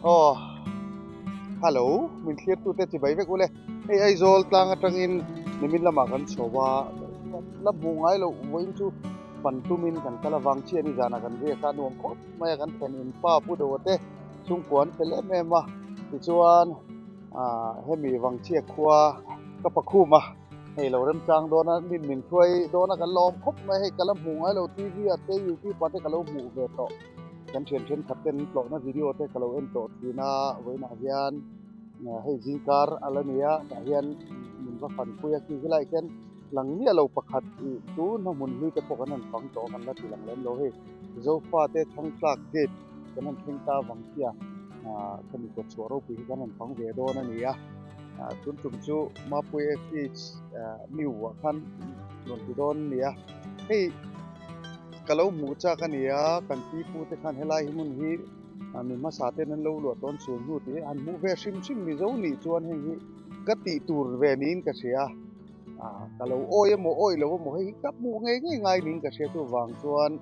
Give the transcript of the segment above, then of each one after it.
Aw Hello min thlir tute chibai vek ule hei Aizawl tlang atangin nimin lamah kan chho a la hmuh ngai loh vawiin chu pan tumin kan kal avang chiah ni zanah kan riak a nuam khawp mai a kan thlen in pa pu deuh te chhungkua an fel em em a tichuan ah hemi Vangchhia khua ka pakhum a. Hei lo remchang dawn a, min min hruai dawn a kan la awm khawp mai hei ka la hmuh ngai lo TV ah te YouTube ah te ka lo hmuh ve tawh kan thian thenkhat ten an tlawhna video te ka lo en tawh thin a vawiinah hian hei zingkar a la ni a tah hian min va fanpui a khi helaiah khian lang miah lo pakhat ih chu hna hmun hlui te pawh kan han fang tawh a kan la ti lang lem lo hei Zofate Thangtlak Gate kan han thleng ta avang chiah khami kawtchhuah ropui hi kan han fang ve dawn a ni a. Tun tum chu Mapui FH New ah khan rawn ti dawn a ni a, hei ka lo hmuh chak a ni a, kan pi pu te khan helai hmun hi mi hmasa ten an lo luah tawn chhun hnu tih hi han hmuh ve hrim hrim Mizo nih chuan heng hi ka tih tur ve niin ka hria a, ka lo awi emaw awi lo emaw hei hi ka hmuh ngei ngei ngai niin ka hria chuvang chuan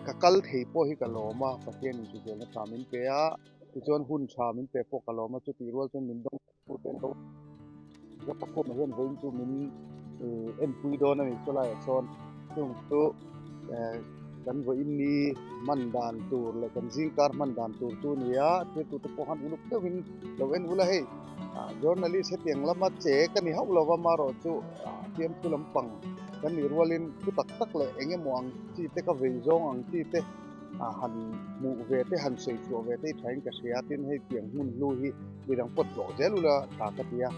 ka kal thei pawh hi ka lawm a, Pathian in hriselna tha min pe a. Tichuan hun tha min pe pawh ka lawm a, chutih rual chuan min dawng tu te an lo la ta khawp mai hian vawiin chu min enpui dawn a ni chu laiah sawn chung chu kan vawiin ni hman dan tur leh kan zingkar hman dan tur chu a ni a, thiltute pawh khan uluk deuhin lo en ula hei journalist hetiang lama che ka ni hauh lova amaherawhchu fiamthu lampang kan nih rualin thu tak tak leh eng emaw ang chi te ka vei zawng ang chi te. Han hmuh ve te han sawi chhuah ve te hi thain ka hria tin hei tiang hmun hlu hi midang pawt tlawh zel ula tha ka ti a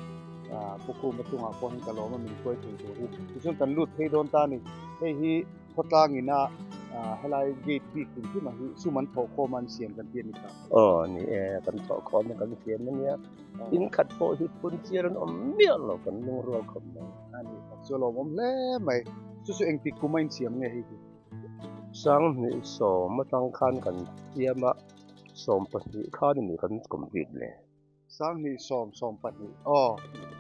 Pu Khuma chungah pawh hian ka lawm a min hruai thei tur hi tichuan kan lut phei dawn ta a ni hei hi khawtlang ina helai gate bik hrim hrim ah hi sum an thawh khawm a an siam kan ti a ni ta. Aw ni e kan thawh khawm a kan siam a nia in khat pawh hi phun chiar an awm miah lo kan lungrual khawp mai. A ni tak chu a lawmawm hle mai chu chu engtik kum a insiam nge hei hi. 2010 atang khan kan siam a, 12 khan a ni kan complete le. 2010, 12 aw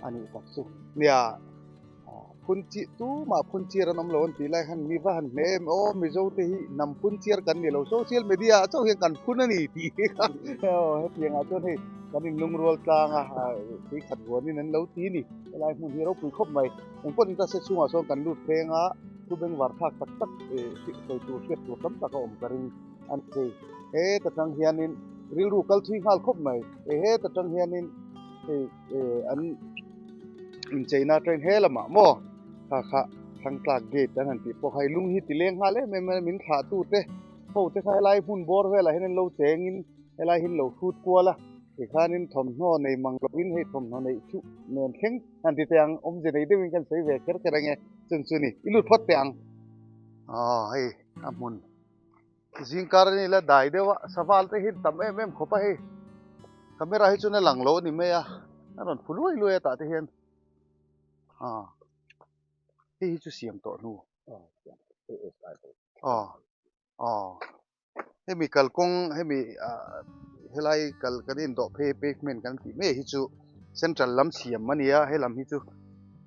a nih tak chu. Nia, phun chi tumah phun chiar an awm lo an tih lai khan mi va han hne em aw Mizo te hi hnam phun chiar kan ni lo social media ah chauh hian kan phun a ni tih hi kha aw hetiang ah chuan hei kan inlungrual tlang a tui khat vuanin an lo ti ni helai hmun hi ropui khawp mai engpawh ni ta se chhungah sawn kan lut pheng a. Thu bengvar thlak tak tak sawi tur hriat tur tam tak a awm ka ring a ni thei. Heta tang hianin rilru kal thui nghal khawp mai. E heta tang hianin hei an incheina train he lamah maw kha kha Thangtlak gate an han tih pawh kha hei lung hi ti leng nghal em em a min thlah tu te ho te kha helai hmun bawr velah hian an lo chengin helai hi an lo hrut kual a tikhanin thawmhnaw nei mang lovin hei thawmhnaw neih chu nen thleng han ti teh ang awmze nei deuhin kan sawi ve kher kher ange. Chung chu ni, i lut phawt teh ang. Aw hei a hmun zingkar a ni la dai deuh a, saval te hi tam em em khawp a hei. Camera hi chuan a lang lo a ni mai a, a rawn phu luai luai a tah te hian. Aw hei hi chu siam tawh hnu. Aw aw hemi kalkawng hemi ah helai kal kan indawh phei pavement kan tih mai hi chu central lam siam a ni a helam hi chu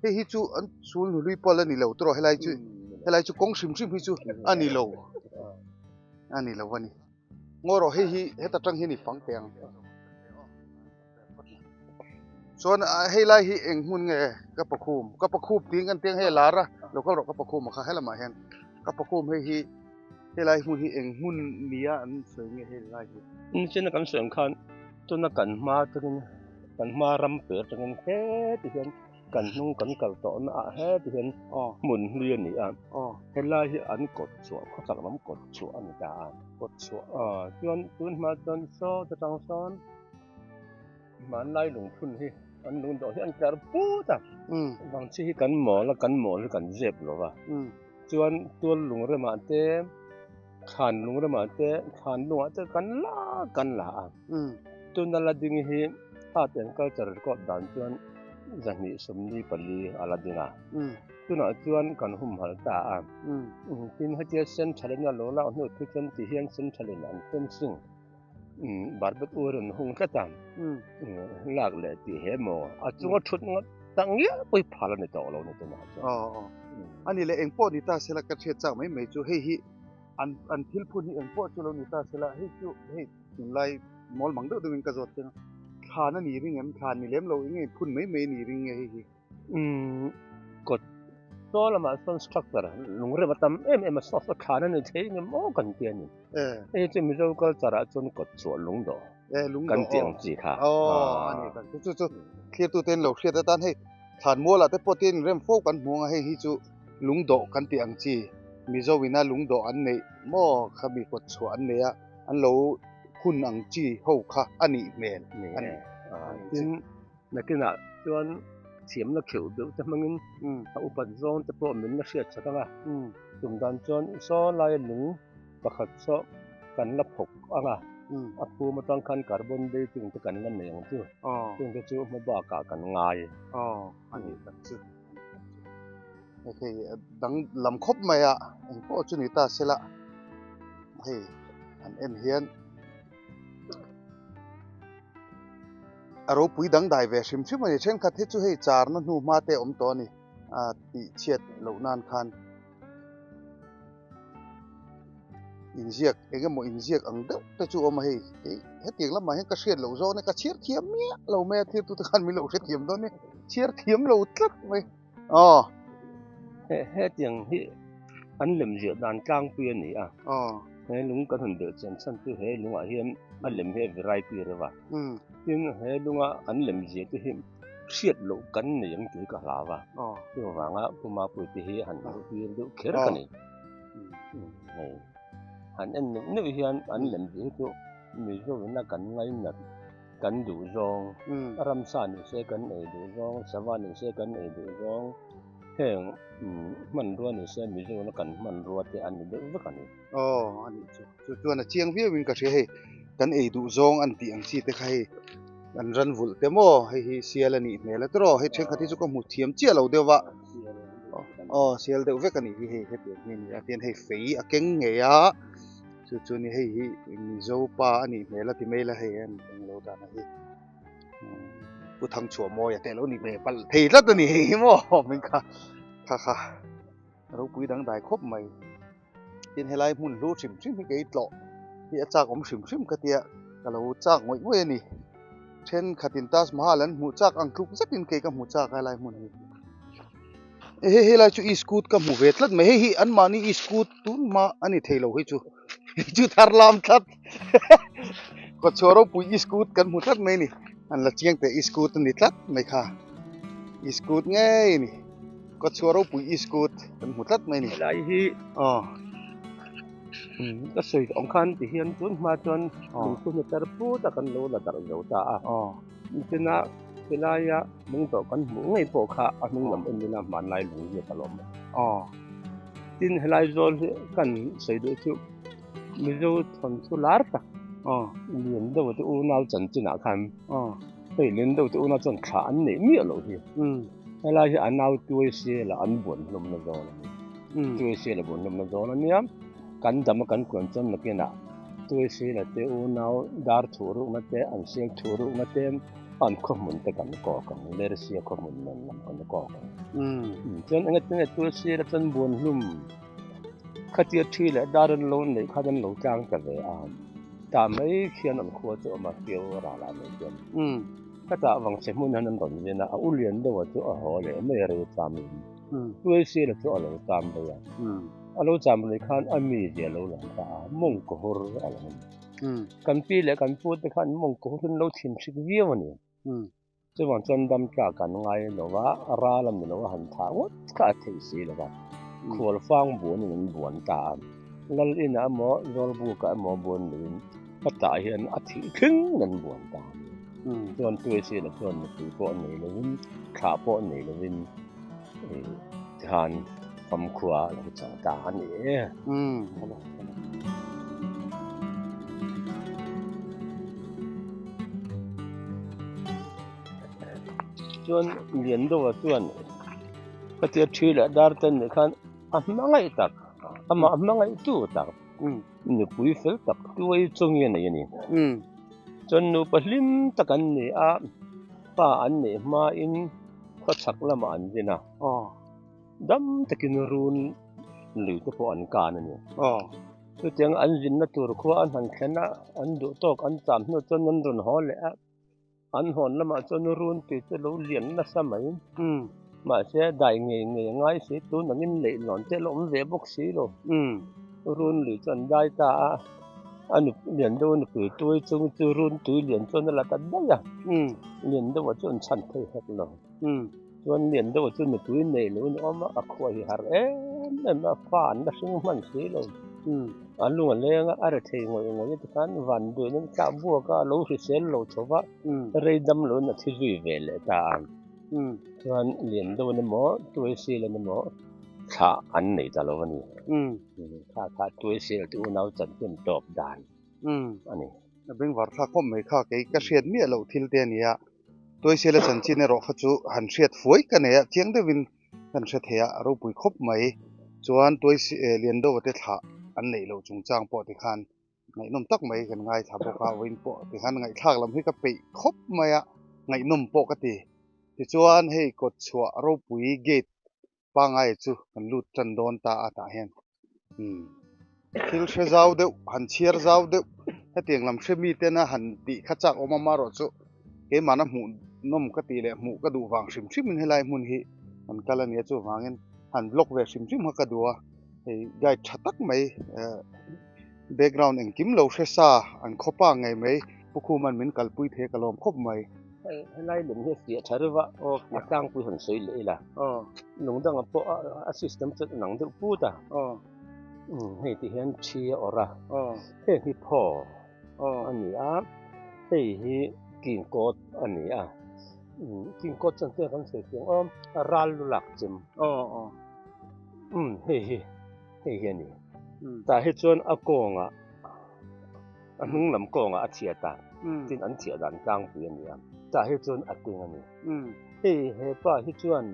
hei hi chu an chhul hlui pawh la ni lo tawh helai chu helai chu kawng hrim hrim hi chu a ni lo a ni lo a ni ngaw rawh hei hi heta tang hian i fang teh ang chuan hei lai hi eng hmun nge ka pakhum ka pakhum tiin kan tiang hei a lar a lo kal rawh ka pakhum a kha helamah hian ka pakhum hei hi. Helai hmun hi eng hmun nia an sawi nge hei lai hi? Nichina kan sawi ang khan tuna kan hma atangin kan hma ram pe atangin heti hian kan hnung kan kal tawhna ah heti hian hmun hlui a ni a, helai hi an kawt chhuah khawchhak lam kawt chhuah a ni ta a. Kawt chhuah. Chuan tun hma chuan saw te tang sawn hmanlai lungphun hi an lungdawh hi an tlar put a, vangchhi hi kan mawl a kan mawl hi kan zep lo va. Chuan tual lung remah te, thlan lung remah te, thlan lungah te kan la kan la a. Tuna la ding hi Art and Culture record dan chuan 224 a la ding a. Tunah chuan kan humhalh ta a. Tin hetia central in a lo lak hnu thu chuan ti hian central in an fencing barbet u rawn hung tlat a. Lak leh tih he maw a chunga thut ngawt tak ngial pawh hi phal a ni tawh lo ni tunah chuan. Aw aw. A ni le eng pawh ni ta sela ka hriat chak mai mai chu hei hi An an thil phun hi eng pawh chu lo ni ta sela, hei chu hei tunlai mawl mang deuh deuhin ka zawt chiang a, thlan a ni ring em? Thlan ni lem lo eng nge phun mai mai a ni ring nge hei hi? Umm kawt saw lamah sawn structure lungrem a tam em em a, saw saw thlan a ni thei eng emaw kan ti a ni. Hei chu Mizo culture ah chuan kawt chhuah lungdawh kan tih ang chi kha. Aw a ni tak chu chu thlir tute an lo hriat atan hei thlan mualah te pawh tin rem fo kan hmu ang a, hei hi chu lungdawh kan tih ang chi Mizo ina lungdawh an neih maw khami kawt chhuah an nei a, an lo hun ang chi ho kha a nih hmel a ni. Tin nakinah chuan thiamna kheuh deuh te hmangin a upat zawng te pawh min la hriat chak ang a, tum dan chuan saw laia lung pakhat saw kan la phawk ang a, a phum atang khan carbon dating te kan la nei ang chu, chung te chu hma bakah kan ngai. Aw, a ni tak chu. Hei dang lam khawp mai a, eng pawh chu ni ta sela hei an en hian a ropui dangdai ve hrim hrim a ni. Thenkhat hi chu hei charna hnu hma te a awm tawh a ni a tih chhiat loh nan khan inziak eng emaw inziak ang deuh te chu a awm a hei hetiang lamah hian ka hriat loh zawk a nia ka chhiar thiam miah lo mai a thirtute khan min lo hrethiam dawn nia chhiar thiam lo tlat mai aw. Hetiang hi an lem ziah dan tlangpui a ni a, he lung kan han belh chian chhan chu he lungah hian a lem hi a variety reuh a, tin he lunga an lem ziah te hi hriat loh kan nei ang tih hi ka hlau a, chuvanga Pu Mapui te hi han hmuhtir deuh kher ka ni. Hei han en neuh neuh hian an lem ziah hi chu Mizoina kan ngainat kan duh zawng, ramsa ni se kan ei duh zawng, sava ni se kan ei duh zawng, heng hmanrua ni se Mizona kan hmanrua te a ni deuh vek a ni. Aw a nih chu, chu chuan a chiang viau in ka hria hei, kan ei duh zawng an tih ang chi te kha hei an ran vulh te maw hei hi sial a nih hmel a tiraw hei thenkhat hi chu ka hmu thiam chiah lo deuh va, aw sial deuh vek a nih hi hei hetiang hi a ni a tihian hei fei a keng ngei a. Chu chu ni hei hi Mizo pa a nih hmel a ti mai la hei an englo dan a hi Pu Thangchhuah mawi a teh lo ni ve palh thei tlat a ni hei hi maw min kha kha kha ropui dangdai khawp mai tin helai hmun hlu hrim hrim hi kei tlawh hi a chak awm hrim hrim ka tia ka lo chak ngawih ngawih a ni thenkhatin Taj Mahal an hmuh chak ang tluk zetin kei ka hmu chak a helai hmun hi. Hei helai chu iskut ka hmu ve tlat mai hei hi anmahni iskut tun hma a ni thei lo hei chu hei chu thar lam tlat kawtchhuah ropui iskut kan hmu tlat mai a ni an la chiang teh iskut a ni tlat mai kha iskut ngei a ni kawtchhuah ropui iskut kan hmu tlat mai a ni helai hi aw ka sawi tawh ang khan ti hian tun hma chuan lungphun hi tar put a kan lo la darh zo ta a aw. Nichina helaia lung tawh kan hmuh ngei pawh kha a hnung lam en ila hmanlai lung ziak a lawm a. Aw. Tin helai zawl hi kan sawi duh chu Mizo thawnthu lar tak Aw. Lian deuh te unau chanchinah khan Aw. Hei Lian deuh te unau chuan thlah an neih miah loh hi. Umm. Helai hi a nau tuai sela an buan hlawmna zawl a ni. Umm. Tuai sela buan hlawmna zawl a nia. Kan dam a kan kuan chuan nakinah Tuaisila te unau dar thuh rukna te, an sial thuh rukna te, an khawhmun te kan kawk ang, Lersia khawhmun nen lam kan kawk ang. Chuan eng enge Tuaisila chuan Buanhlum khatia thi leh dar an lo neih khan an lo tlang ta ve a, tah mai khian an khua chu a awm a, Keu ralah mai khian. Khatah Vangchhe hmun hian an rawn zin a, a u lian deuha chu a haw leh mai a rei cham in. Tuaisila chu a lo cham daih a. A lo cham rei khan a mi zia lo lang ta a, mawngkaw hur a lo ni. Kan pi leh kan pu te khan mawngkaw hur in lo thin hrik viau a ni. Chuvang chuan dam tlak kan ngai lo va, ral a ni lo a han thah ngawt kha a theih si lo va. Khual fang buan in an buan ta a, Lal inah emaw Zawlbukah emaw buan loin ka tah hian a thih thleng an buan ta a ni. Chuan Tuaisila chuan nupui pawh nei lovin, thlah pawh nei lovin tikhan famkhua a lo chang ta a ni e. Chuan Liandoa chuan khatia thi leh dar te nih khan a hmangaih tak, amah hmangaihtu tak. Nupui fel tak tuai chungin a nei a ni. Chuan nupa hlim tak an ni a, pa an neih hmain khawchhak lamah an zin a, dam takin run lui te pawh an kan a ni. Chutiang an zinna tur khua an han thlen a, an duh tawk an cham hnu chuan an rawn haw leh a, an hawn lamah chuan run tui chu lo lian nasa mai. Mahse dai ngei ngei a ngai si, tun angin leihlawn te a la awm ve bawk si lo. Run lui chu an dai ta a, a nu lian deuh a nupui tui chung chu run tui lian chuan a la ta daih a, lian deuh ah chuan an chhan thei hek lo. Chuan lian deuh chu nupui nei lo in a awm a, a khuah hi har em em a, fa an la hring hman si lo. A lung a leng a, a re thei ngawih ngawih a tikhan van duin an tlak buak a, a lo hrisel lo chho va, rei dam lo in a thi zui ve leh ta a. Chuan lian deuh an emaw, tuaisel an emaw thla an nei ta lo a ni. Kha kha tuaisel te unau chanchin tawp dan a ni. A bengvar thlak khawp mai kha kei ka hriat miah loh thil te a nia. Tuaisela chanchin erawh kha chu han hriat fuai ka nei a, chiang deuhin kan hre thei a, a ropui khawp mai. Chuan Tuaisi Liandova te thlah an neih loh chungchang pawh tikhan ngaihnawm tak mai kan ngaithla bawk a, vawiin pawh tikhan ngaihthlak lam hi ka peih khawp mai a, ngaihnawm pawh ka ti. Tichuan hei kawtchhuah ropui gate pangngai chu kan lut tan dawn ta a tah hian umm thil hre zau deuh han chhiar zau deuh hetiang lam hre mi tena han tih kha chak awm a marawh chu keimahna hmuh nawm ka tih leh hmuh ka duh vang hrim hrim in helai hmun hi kan kal a nia chuvangin han vlog ve hrim hrim kha ka duh a hei guide tha tak mai eh background engkim lo hre sa an khawpa ngei mai Pu Khuman min kalpui thei ka lawm khawp mai. Hei helai lem hi a fiah tha reuh a, a tlangpui hawn sawi leh ila. Lung danga pawh a system chu a nang deuh put a. Hei ti hian thi a awrh a, heng hi phaw a ni a, hei hi kingkawt a ni a. Kingkawt chuan tiang kan sawi fiang awm, a ral lu lak chem. Hei hi, hei hi a ni. Tah hi chuan a kawngah. A hnung lam kawngah a chhiat a, tin an chhiah dan tlangpui a ni a, tah hi chuan a keng a ni. Hei hepa hi chuan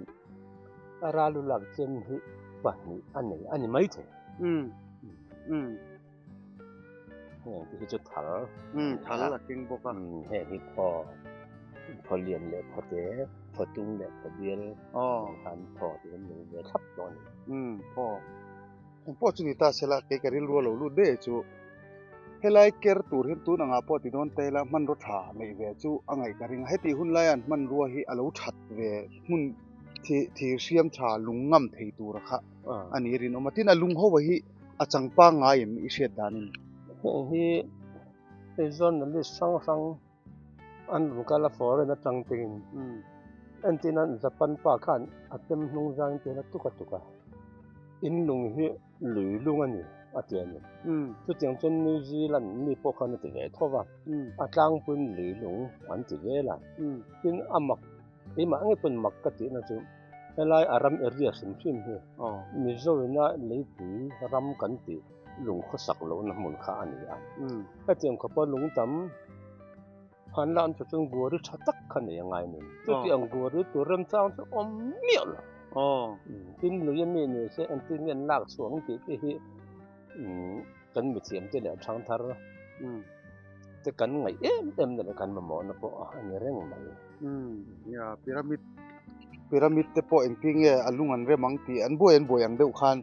a ralu lak chem hi pahnih a nei a ni maithei. Heng te hi chu thal. Thal a keng bawk a. Heng hi phaw, phaw lian leh phaw te, phaw tung leh phaw bial khan phaw te hian nei ve thlap tawh a ni. Phaw. Eng pawh chu ni ta sela kei ka rilru a lo lut daih chu helai ker tur hian tun angah pawh ti dawn ta ila hmanraw tha neih ve chu a ngaih ka ring a, heti hun laia an hmanrua hi a lo that ve hmun thir hriam tha lung ngam thei tura kha a ni rinawm a, tin a lung ho hi a chang pangngai em i hriat danin. Heng hi hei journalist hrang hrang an rawn kal a foreign atang tein entirna Japan pa khan a chem hnung zang te hian a tuk a tuk a in lung hi lui lung a ni a ti a ni chutiang chuan New Zealand mi pawh khan a ti ve tho va a tlangpuiin lui lung an ti vel a tin a mak keimah ngei pawn mak ka tihna chu helai a ram area hrim hrim hi Mizo ina leipui ram kan tih. Lung khawsak lohna hmun kha a ni a. Hetiang khawpa lung tam han la an chu chuan guari tha tak kha nei a ngai nen. Chutiang guari tur remchang chu awm miah lo. Tin lui a mi ni se engtin nge an lak chhuah ang tih te hi kan mithiam te leh thangthar te kan ngaih em em na leh kan mamawhna pawh a ni reng mai. Nia pyramid pyramid te pawh engtin nge a lung an rem ang tih an buai an buai ang deuh khan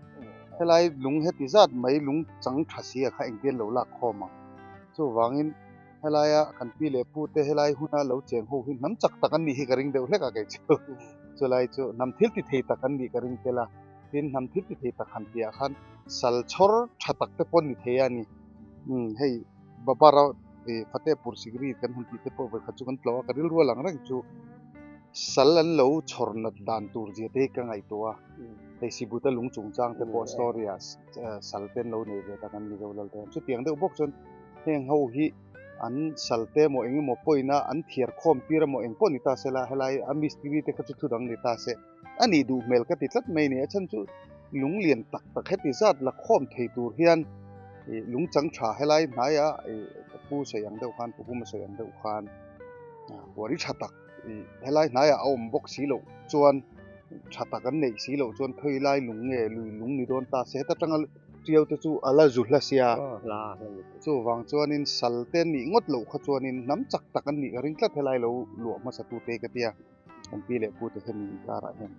helai lung heti zat mai lung chang tha si ah kha engtin an lo lak khawm ang chuvangin helaia kan pi leh pu te helai huna lo cheng ho hi hnam chak tak an nih hi ka ring deuh hlek a kei chu chulai chu hnam thil ti thei tak an nih ka ring tel a tin hnam thil ti thei tak han tih ah khan sal chhawr tha tak te pawh an ni thei a ni umm hei. Babara ih Fatehpur Sikri kan han tih te pawh vawikhat chu kan tlawh a, ka rilru a lang reng chu sal an lo chhawr nat dan tur zia te hi ka ngaihtuah a, hei Sibuta lung chungchang te pawh story ah sal te an lo nei ve tak an Mizo lal te chutiang deuh bawk chuan heng ho hi an sal te emaw eng emaw pawhin a an thiar khawm tir emaw eng pawh ni ta se la helai a mistiri te kha chu thu dang ni ta se a nih duh hmel ka ti tlat mai a ni a chhan chu lung lian tak tak heti zat la khawm thei tur hian ih lung chang tha helai hnaia ih ka pu sawi ang deuh khan pu Puma sawi ang deuh khan buari tha tak ih helai hnaiah a awm bawk si loh chuan tha tak an neih si loh chuan thawi lai lung nge lui lung ni dawn ta se heta tanga tiau te chu a la zu hla sia chuvang chuanin sal te nih ngawt loh kha chuanin hnam chak tak an nih ka ring tlat helai lo luah hmasa tute ka tia. Kan pi leh pu te hian inkarah hian.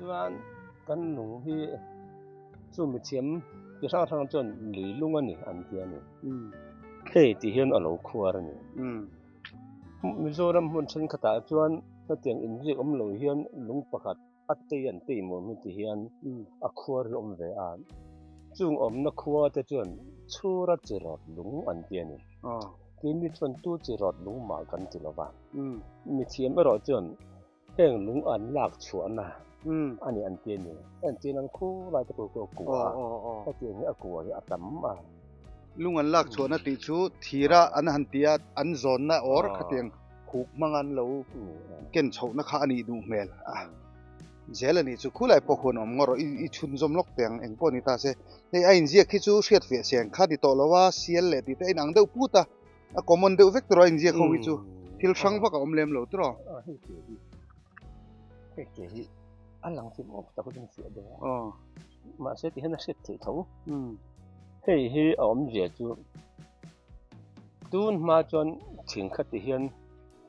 Chuan kan lung hi chu mithiam chi hrang hrang chuan lui lung a ni an ti a ni. Hei tih hian a lo khuar a ni. Mizoram hmun thenkhatah chuan hetiang inziak awm lo hian lung pakhat a tei an tei maw hmun ti hian a khuar hi a awm ve a. Chung awmna khua te chuan chhura chi rawt lung an ti a ni. Keini chuan tu chi rawt lung mah kan ti lo va. Mithiam erawh chuan Heng lung an lak chhuahna a ni an ti a ni. Entir nan khu lai te pawh khu a kua a, hetiang hi a kua hi a tam a. Lung an lak chhuahna tih chu thira an han ti a, an zawnna or khatiang khuk hmanga an lo ken chhohna kha a nih duh hmel a. Zel a nih chu khulai pawh khuan awm ngawt rawh, i chhunzawm lawk teh ang eng pawh ni ta se. Hei a inziak hi chu hriat fiah seng kha ni tawh lo a, sial leh tih te a inang deuh put a. A common deuh vek tawh a inziak ho hi chu thil hrang vak a awm lem lo tawh. A hei ke hi hei ke hi a lang thim awk tak in fiah deuh a mahse ti hian a hriat theih tho hei hi a awmzia chu tun hma chuan thing kha ti hian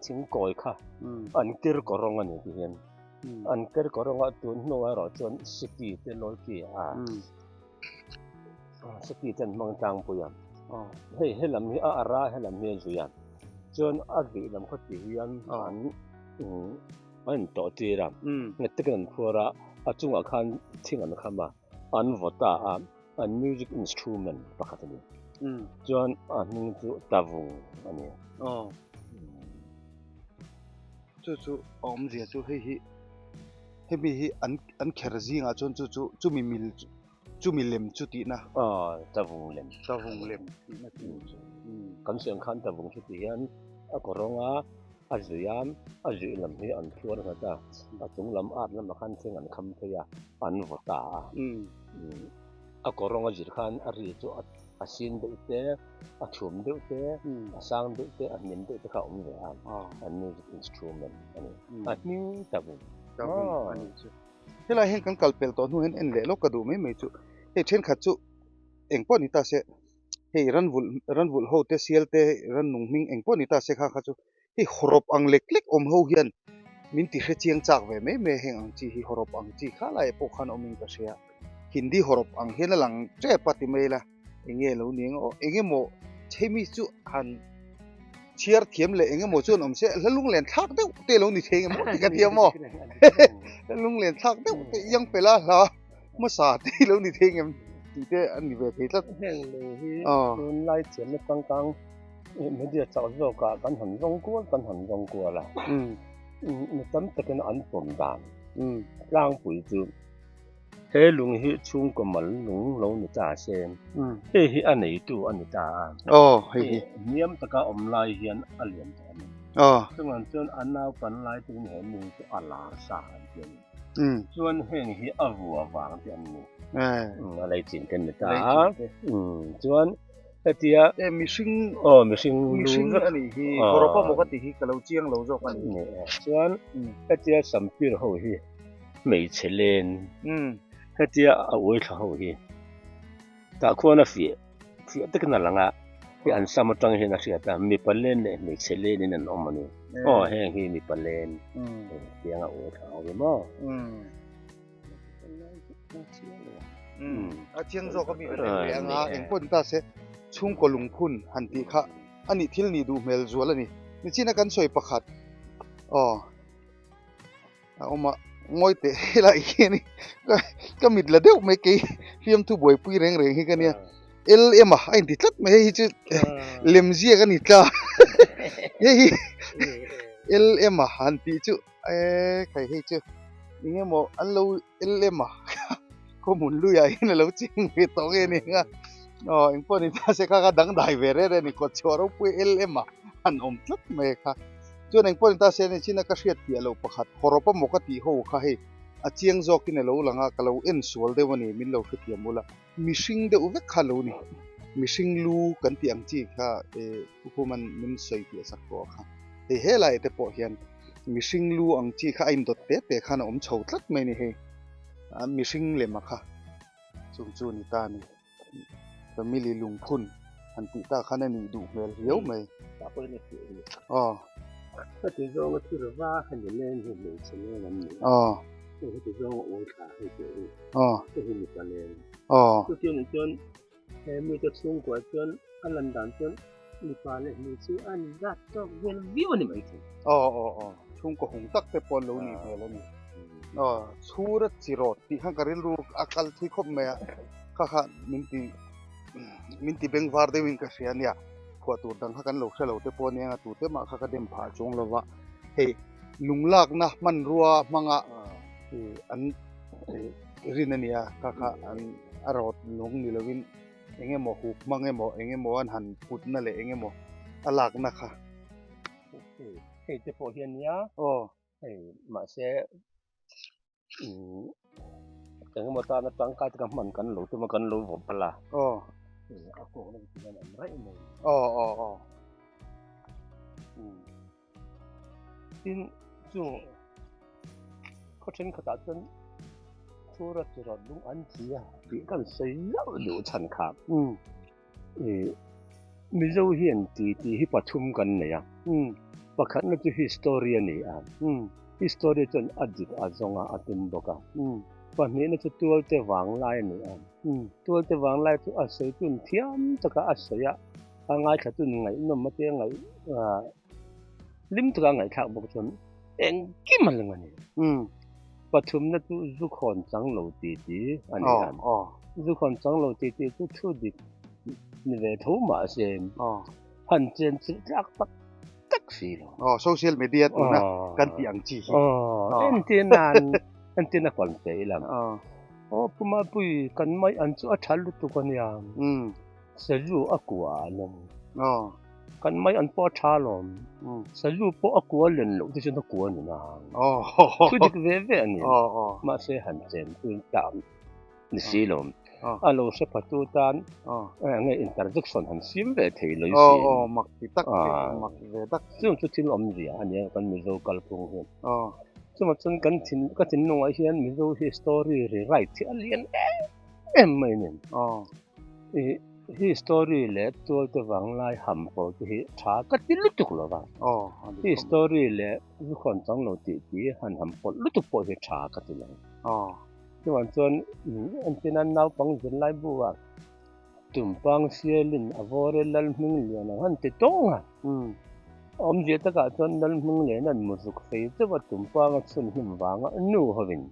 thing kawi kha an ker kawrawng a ni ti hian an ker kawrawng a tun hnuah erawh chuan city te lawlki a. Seki te an hmang tlangpui a, hei helam hi a ara a helam hi a zui a, chuan a vih lam khaw tih hian an an intawh tir a, nghet takin an phuar a, a chungah khan thing an kham a, an vaw ta a, an music instrument pakhat a ni, chuan a hming chu Tavung a ni. Chu chu a awmzia chu hei hi hemi hi an an kher zingah chuan chu chu chumi mil chumi lem chu tihna. Aw tavung lem. Tavung lem tihna chu. Kan siam khan tavung chu tih hian a kaw rawng a, a zui a, a zuih lam hi an phuar nghat a, a chung lam at lamah khan thing an kham phei a, an vaw ta a. A kaw rawng a zir khan a ri chu a sin deuh te, a thum deuh te, a sang deuh te, a hnim deuh te kha a awm ve a, an music instrument a ni. A hming tavung. Tavung a nih chu. Helai hian kan kal pel tawh hnu hian en leh lawk ka duh mai mai chu hei thenkhat chu eng pawh ni ta se hei ran vulh ran vulh ho te sial te ran nung hming eng pawh ni ta se kha kha chu hei hawrawp ang lek lek awm ho hian min ti hre chiang chak ve mai mai a heng ang chi hi hawrawp ang chi kha lai pawh khan awm in ka hria Hindi hawrawp ang hian a lang tep a ti mai ila eng nge lo ni ang aw eng emaw chhemi chu han chhiar thiam leh eng emaw chuan awm se hla lunglen thlak deuh te lo ni thei emaw tih ka thiam aw hla lunglen thlak deuh te iang pela hla hmasa te lo ni thei ngem tih te a ni ve thei tlat heng lo hi tunlai thiamna changkang media chauh zawkah kan han zawng kual kan han zawng kual a mi tam takin an pawm dan tlangpui chu He lung hi chhungkaw mal lung lo ni ta se, hei hi a neitu a ni ta a. Aw, hei hi. Hniam taka awm lai hian a lian tawh a ni. Aw. Chungah chuan a naupan lai turin he lung chu a lar sa an ti a ni. Chuan heng hi a vua vang te an ni. A lei chin te an ni ta a. Chuan hetia. E mihring. Aw, mihring lu. Mihring a nih hi. Hawrawp a maw ka tih hi ka lo chiang lo zawk a ni. Chuan hetia sampir ho hi. Hmeichhe len hetia a uai thla ho hi tah khuan a fiah fiah takin a lang a, hei an sam atang hian a hriat a, mipa len leh hmeichhe len in an awm a ni. Aw heng hi mipa len tiang a uai thla ho hi maw. A chiang zawk a mi kan en leh ang a, engpawh ni ta se chhungkaw lungphun han tih kha a nih thil nih duh hmel zual a ni. Nichina kan sawi pakhat aw. A awm a ngawi teh helai hian ka ka mit la deuh mai kei fiamthu buaipui reng reng hi ka nia LM a a inti tlat mai hei hi chu lem ziak a ni tla hei hi LM a han tih chu eee khai hei chu eng emaw an lo LM a khawhmun luiah hian a lo cheng ve tawh nge ni ang a aw engpawh ni ta se kha kha dangdai ve reng reng a ni kawtchhuah ropui LM a han awm tlat mai kha. Chuan engpawh ni ta se ni chin a ka hriat piah loh pakhat hawrawp a maw ka tih ho kha hei a chiang zawkin a lo lang a ka lo en sual deuh a ni min lo hrethiam ula mihring deuh vek kha lo ni mihring lu kan tih ang chi kha eh Pukhuman min sawi piah sak tawh a kha hei helai te pawh hian mihring lu ang chi kha a indawt te te khan a awm chho tlat mai a ni hei a mihring lem a kha chung chu ni ta a ni. Family lungphun han tih tak khan a nih duh hmel riau mai. Aw. Ka ti zawng a thil va kha ni len hi hmeichhe len an ni. Aw. Hei heti zawng a uai thla hei tih hi. Aw. Hei hi mipa nen. Aw. Chuti anih chuan he mite chhungkuah chuan a lan dan chuan mipa leh hmeichhia a an zat tawk vel viau a ni maithei. Aw aw aw. Chhungkaw hung tak te pawh an lo nih hmel a ni. Aw chhura chi rawt tih khan ka rilru a kal thui khawp mai a, kha kha min ti min ti bengvar deuhin ka hria a nia. Phuah tur dang kha kan lo hre lo te pawh a nia, tute mah kha ka dem phah chuang lo va. Hei lunglakna hmanrua hmanga an rin a nia, kha kha an a rawt lung ni lovin eng emaw hup hmang emaw eng emaw an han putna leh eng emaw a lakna kha. Hei te pawh hi a nia. Aw. Hei mahse Eng emaw tana tangkai taka hman kan lo tum a kan lo vawm palh a. Aw. A kawk na ti hian an raih mai. Aw aw aw. Tin chung khaw thenkhatah chuan Chhura chi rawt lung an chi a tih kan sawi zauh duh chhan kha. Mizo hian ti tih hi pathum kan nei a, pakhatna chu history a ni a, history chuan a dik a zawng a, a tum bawk a, pahnihna chu tualte vanglai a ni a, tualte vanglai chu a sawi tun thiam taka a sawi a, a ngaithla tun ngaihnawm a tia ngaih hlim taka a ngaihthlak bawk chuan engkim a lang a ni. Pathumna chu zu khawn chang lo ti ti a ni a. Zu khawn chang lo ti ti chu thu dik ni ve tho mahse han chen chilh tlak tak tak si lo. Aw, social media tuna kan tih ang chi hi. Aw, entir nan entir na kawn pe ila. Aw, Pu Mapui kan mai an chu a tha lutuk a nia. Sazu a kua an awm. Kan mai an pawh a tha alawm. Sazu pawh a kua len loh te chuan a kua ni nang. Thu dik ve ve a ni. Mahse han chen chu tlam ni si lo. A lo hre pha tu tan enge interjection han siam ve thei lo si. Mak ti tak mak ve tak. Chung chu thil awmzia a nia kan Mizo kalphung hi. Chuvang chuan kan thin ka thinlungah hian Mizo hi story rewrite hi a lian em em mai a ni. Hi story leh tualte vanglai ham pawh te hi tha ka ti lutuk lo va. Hi story leh zukhawn chang lo tih tih han ham pawlh lutuk pawh hi tha ka ti lo. Chuvang chuan entir nan naupang zirlai bu ah Tumpang sialin a vawr e Lalhminglian ang han ti tawng a. Awmzia takah chuan Lalhminglian an muzuk fei chauh a Tumpang a chhun hlum vanga nu hovin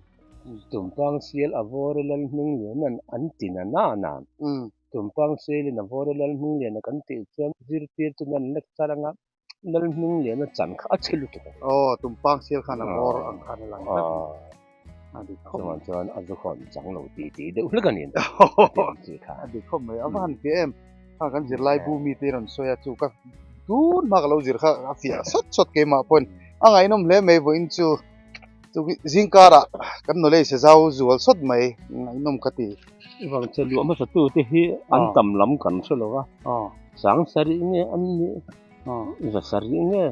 Tumpang sial a vawr e Lalhmingliana'n an ti na na na. Tumpang sialin a vawr e Lalhmingliana kan tih chuan zirtirtu nan lecture anga Lalhmingliana chan kha a chhe lutuk a. Aw, Tumpang sial khan a vawr ang khan a lang tlat. A dik khawp mai. Chuan a zu khawn chang lo tih tih deuh hlek a ni. A ti ang chi kha. A dik khawp mai. A va han fiah em? Kha kan zirlai bu mite rawn sawi a chu ka tun hma ka lo zir kha a fiah sawt sawt keimah pawhin a ngaihnawm hle mai vawiin chu. Zingkarah kan knowledge a zau zual sawt mai, ngaihnawm ka ti. Vang che luah hmasa tu te hi an tam lam kan hre lo a, sang sarih nge an nih, za sarih nge,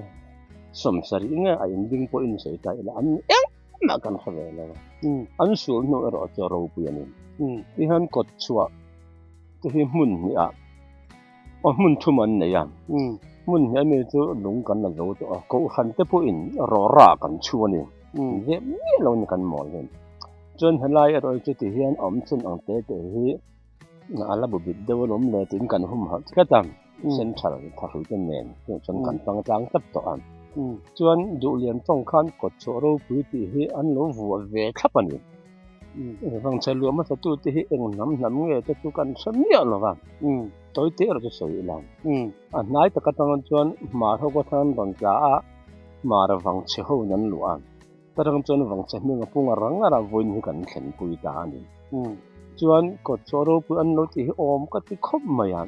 sawm sarih nge a inding pawh in sawi ta ila an ni engmah kan hre ve lo a, an sul hnu erawh chu a ropui a ni. Tihian kawt chhuah te hi hmun hnih ah Aw hmun thum an nei a, hmun hnih ami chu lung kan la zo tawh a, kohhran te pawhin rawra kan chhu a ni, zep miah lo a ni kan mawl hian. Chuan helai erawh hi chuti hian awm chhun ang te te hi a la bu bit deuh alawm le tiin kan hum harh tlat a, central thahrui te nen chuan kan hmang tlang tlat tawh a. Chuan Duhlian tawng khan kawtchhuah ropui tih hi an lo vuah ve thlap a ni. Vangchhe luah hmasa tu te hi eng hnam hnam nge te chu kan hre miah lo va, tawi te erawh chu sawi ila. A hnai tak atang chuan hmar ho ka thang an rawn tla a, hmar vangchhe ho in an luah a, ta rang chuan vangchhe hming a pung a rang a vawiin hi kan thlenpui ta a ni. Chuan kawtchhuah ropui an lo tih hi awm ka ti khawp mai a,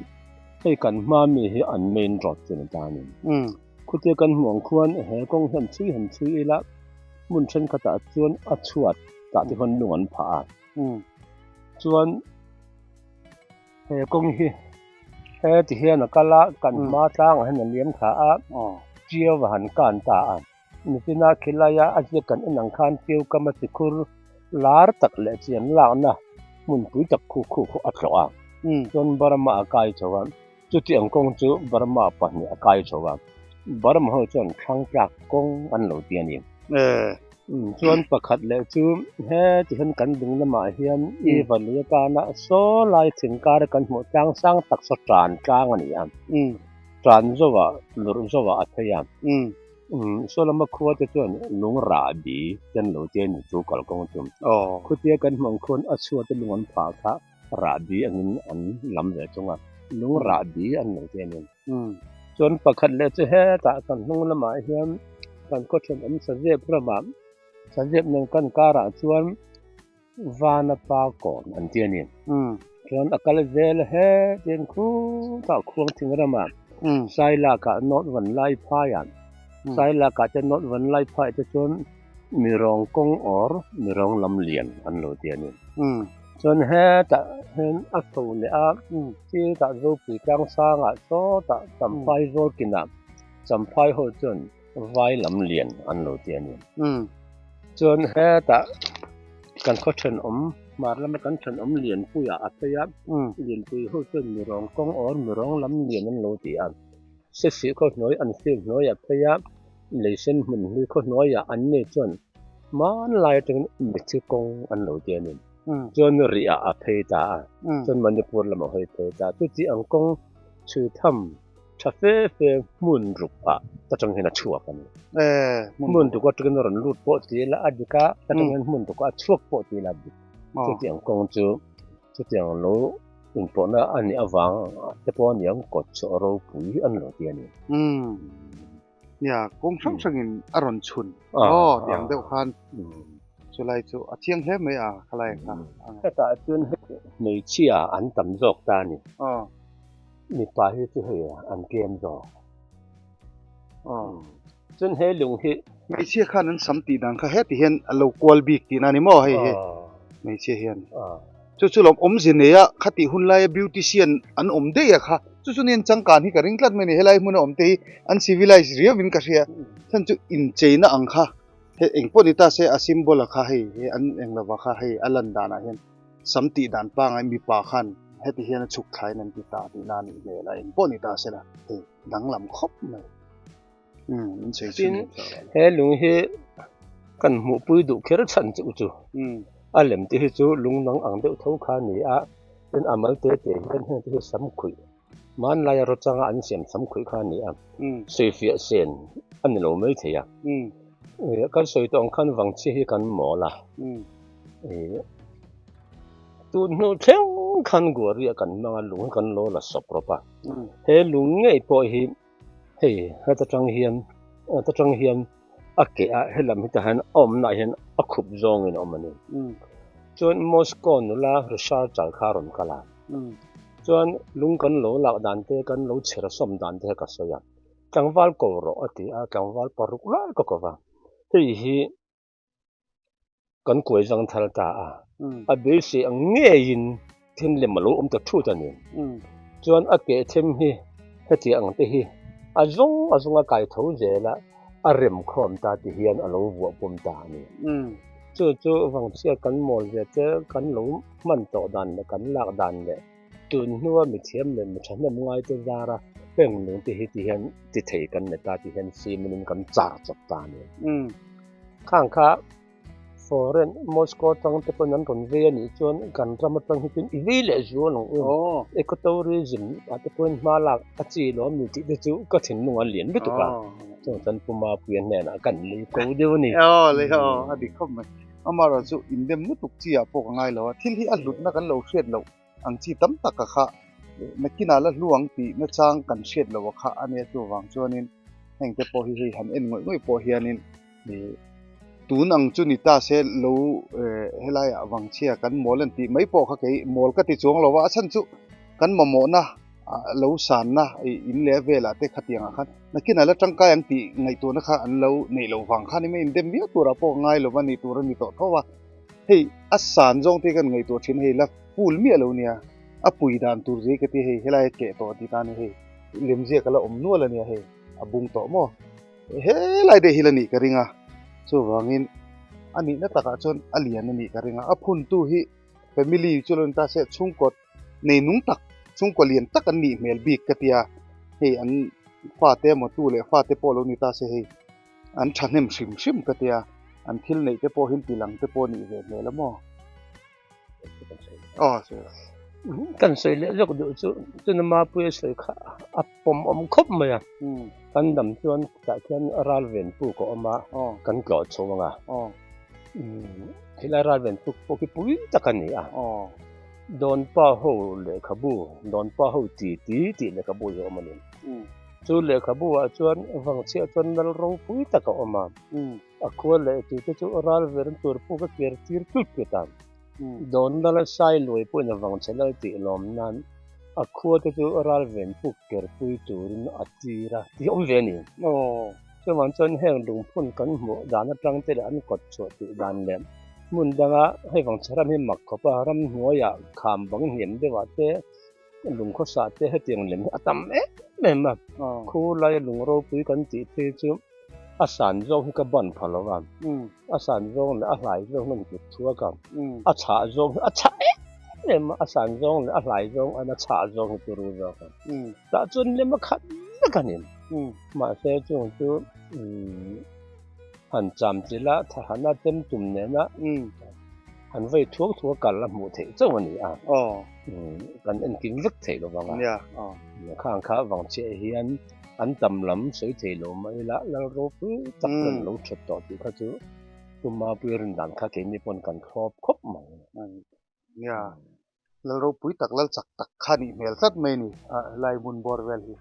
hei kan hma mi hi an main road chu a ni ta a ni. Khutia kan hmuh ang khuan he kawng hian chhui han chhui ila hmun thenkhatah chuan a chhuat tah te khuan lung an phah a. Chuan he kawng hi he ti hian a kal a, kan hma tlangah hian a liam thla a, Tiau a han kan ta a. Nichina khilaia a ziak kan en ang khan Tiau kama chikhur lar tak leh chian lakna hmunpui tak khu khu khu a tlawh a. Chuan Burma a kai chho a. Chuti ang kawng chu Burma pahnih a kai chho a, Burma ho chuan thlang tlak kawng an lo ti a ni. Chuan pakhat leh chu heti hian kan ding lamah hian i vanui atana saw lai thing kara kan hmuh tlang sang tak saw tan tlang a ni a. Tan zoah lurh zoah a phei a. Saw lama khua te chuan lung rah bi te an lo ti a ni chu kalkawng chu. Khutia kan hmuh ang khuan a chhuat te lung an phah kha rah bi angin an lam ve thung a, lung rah bi an lo ti a ni. Chuan pakhat leh chu hetah kan hnung lamah hian kan khaw thenawm Sazep ramah Sazep nen kan karah chuan Vana pa kawn an ti a ni. Chuan a kal zel a hetin khutah Khuangthing ramah Sailakah North Vanlaiphaiah Sailakah te North Vanlaiphaiah te chuan Mirawng kawng awr mirawng lam lian an lo ti a ni. Chuan hetah hian a tho leh a, chitah Zopui tlang sangah sawtah Champhai zawl kinah Champhai ho chuan vai lam lian an lo ti a ni. Chuan hetah kan khaw thenawm hmar lama kan thenawm Lianpuiah a phei a, Lianpui ho chuan mirawng kawng awr mirawng lam lian an lo ti a. Sesih khaw hnuai an field hnuaiah phei a, Leisen hmun hlui khaw hnuaiah an nei chuan hmanlai atangin mitthi kawng an lo ti a ni. Chuan rihah a phei ta a, chuan Manipur lamah hawi phei ta. Chuti ang kawng chhui tham tha fe fe hmun ruk ah ta tang hian a chhuak a ni. Hmun ruk atangin a rawn lut pawh ti ila a dik a, ta tang hian hmun ruk ah a chhuak pawh ti ila a dik. Chuti ang kawng chu chutiang lo Inpawhna a nih avang te pawh a niang kawt chu a ropui an lo ti a ni. Umm. Nia, kawng hrang hrangin a rawn chhun. Aw, tiang deuh khan chulai chu a chiang hle mai a khalai kha. Hetah chuan hei hmeichhia an tam zawk ta a ni. Aw. Mipa hi chu hei an tlem zawk. Aw. Chuan he lung hi. Hmeichhia khan an sam tih dan kha heti hian a lo kual bik tihna a ni maw hei hi hmeichhia hian. Chu chu lawm awmze nei a khatih hun laia beautician an awm daih a kha chu chu nen changkan hi ka ring tlat mai a ni helai hmuna awm te hi an civilize riau in ka hria chhan chu incheina ang kha hei eng pawh ni ta se a symbol a kha hei he an eng lova kha hei a lan danah hian sam tih dan pangai mipa khan heti hian a chhuk thlaiin an ti ta tihna a nih hmel a eng pawh ni ta se la hei danglam khawp mai. Tin, he lung hi kan hmuhpui duh kher chhan chu chu a lem te hi chu lung nang ang deuh tho kha a ni a, tin a mal te te hian heng te hi sam khuih hmanlaia rawt changa an siam sam khuih kha a ni a, sawifiah sen a ni lo mai thei a. Kan sawi tawh ang khan vangchhia hi kan mawl a, tun hnu thleng khan Guaria kan hmang a, lung hi kan lo la sawp rawp a, he lung ngei pawh hi. Hei heta tang hian heta tang hian a keh a helam hi tah hian a awmna ah hian a khup zawngin a awm a ni. Chuan Moscow nula researcher kha a rawn kal a, chuan lung kan lo lak dan te kan lo chher sawm dan te kha ka sawi a, tlangval ko rawh a ti a, tlangval paruk lai ka ko va, hei hi Kan kuai zang thar ta a, a beisei ang ngeiin then lem a lo awm ta thut a ni. Chuan a keh them hi heti ang te hi a zawng a zawng a kai tho zel a, a rem khawm ta ti hian a lo vuah pawm ta a ni. Chu chu vangchhia kan mawl ve te kan lo hman tawh dan leh kan lak dan leh tun hnua mithiam leh mi thahnem ngai te zara heng nung te hi ti hian ti thei kan ni ta ti hian simin kan char chawp ta a ni. Khang kha foreign Moscow atang te pawn an rawn vei a nih chuan kan ram atang hi chuan i vei leh zual ang u. Ecotourism ah te pawhin hma lak a chi lo ami tih te chu ka thinlung a lian lutuk a. Chuan chuan Pu Mapuia hnenah kan lei ko deuh a ni. Aw lei aw a dik khawp mai. Amaherawhchu chu indem lutuk chi ah pawh ka ngai lo a, thil hi a hlutna kan lo hriat loh ang chi tam tak a kha nakinah la hlu ang tih nachang kan hriat loh a kha a nia chuvang chuanin heng te pawh hi hei han en ngawih ngawih pawh hianin ih tun ang chu ni ta se lo helaiah vangchhia kan mawl an tih mai pawh kha kei mawl ka ti chuang lo a, a chhan chu kan mamawhna lo sanna ih in leh velah te khatiangah khan nakinah la tangkai ang tih ngaihtuahna kha an lo neih loh vang khan emaw indem viau turah pawh ngai lova ni tur a ni tawh tho a. Hei a san zawng te kan ngaihtuah thin hei la full miah lo nia a pui dan tur zia ka ti hei helai a keh tawh ti ta ni hei lemziak a la awm nual a nia hei a bung tawh maw helai deuh hi la nih ka ring a chuvangin a nihna takah chuan a lian a nih ka ring a a phun tu hi family chu lo ni ta se chhungkaw nei nung tak chhungkaw lian tak an nih hmel bik ka tia hei an fate emaw tu leh fate pawh lo ni ta se hei an thahnem hrim hrim ka tia. An thil neih te pawh hi an ti lang te pawh nih ve hmel a maw? Aw sawi rawh. Kan sawi leh zawk duh chu chuna Mapuia sawi kha a pawm awm khawp mai a. Kan dam chuan tah khian ral ven puk a awm a, kan tlawh chho ang a. Helai ral ven puk pawh khi pui tak a ni a. Dawnpa ho lehkhabu, Dawnpa ho ti ti tih lehkhabu hi a awm a ni. Chu lehkhabu ah chuan Vangchhiah chuan lal ropui tak a awm a. A khua leh tute chu ral ver tur puk a kir tir tlut tlut a. Dawn lal sai luai pawhin a vang chhe lal tih lawm nan a khua te chu ral ven puk ker pui turin a tir a tih awm ve a ni. Chuvang chuan heng lungphun kan hmuh dan atang te leh an kawt chhuah tih dan leh hmun danga hei vang chhe ram hi mak khawp a, ramhnuaiah kham bang hniam deuhah te lungkhawsah te hetiang lem hi a tam em em a. Khu laia lung ropui kan tih phei chu a san zawng hi ka ban pha lo va, a san zawng leh a hlai zawng hian kut thuak a, a chhah zawng hi a chhah em em a, a san zawng leh a hlai zawng aiin a chhah zawng hi turu zawk a, tah chuan lem a khat vek a ni. Mahse chung chu han cham chilh a, thahana tem tum nena han vei thuak thuak kal a hmuh theih chauh a ni a, kan enkim vek theih lo vang a, khang kha vang chiah hian an tam lam sawi thei lo mai ila lal ropui tak kan lo that tawh tih kha chu Pu Mapuia rin dan kha keini pawn kan thlawp khawp mai. Nia, lal ropui tak lal chak tak kha nih hmel tlat mai a ni a helai hmun bawr vel hi.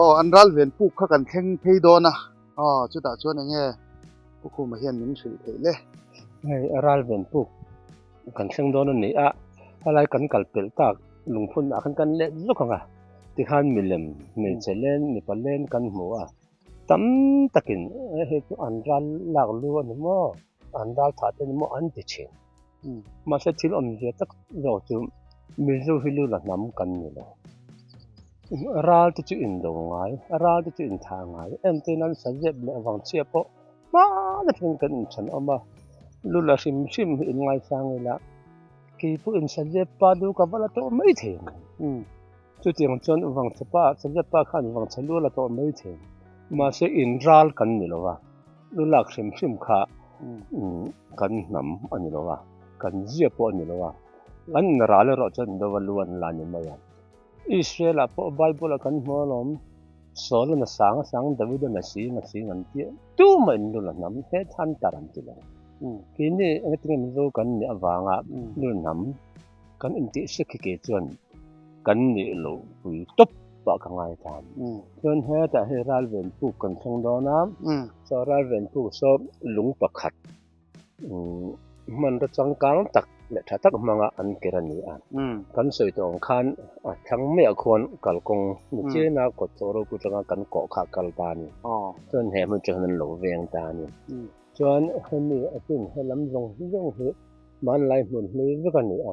Aw an ral ven puk kha kan thleng phei dawn a aw chutah chuan eng nge Pu Khuma hian min hrilh theih le. Hei ral ven puk kan thleng dawn a ni a, helai kan kal pelh tak lungphun ah khan kan let zawk ang a, tikhan milem hmeichhe len mipa len kan hmu a. Tam takin hei chu an ral lak lu a ni maw, an ral thah te a ni maw an ti thin. Mahse thil awmzia tak zawk chu Mizo hi lu la hnam kan ni lo. Ral te chu indo ngai, ral te chu inthah ngai. Entir nan sazep leh vangchhia pawh hma takin kan inthen awm a, lu la hrim hrim hi inngaisang ila keipawh in sazep pa lu ka va la tawh mai thei ang. Chutiang chuan vangchhe pa, sazep pa khan vangchhe lu a la tawh mai thei. Mahse inral kan ni lo va, lu lak hrim hrim kha kan hnam a ni lo va, kan zia pawh a ni lo va. An inral erawh chuan indo va lu an la ni mai a. Israel-ah pawh Bible-ah kan hmu alawm, Saul-an a sang a sang, David-an a sing a sing an ti a, tumah in lu la hnam, he than tar an ti lo. Keini engatinge Mizo kan nih avanga lu hnam kan intih sek hi kei chuan kan nih loh pui tawp ah ka ngai ta. Chuan hetah hei ralven puk kan thleng dawn a, saw ralven puk saw lung pakhat hmanraw changkang tak leh tha tak hmanga an ker a ni a. Kan sawi tawh ang khan a thlang maiah khuan kalkawng ni chena kawt chawh ropui atanga kan kawh kha a kal ta a ni. Chuan he hmun chu an lo veng ta a ni. Chuan hemi a chin helam zawng zawng hi hmanlai hmun hlui vek a ni a.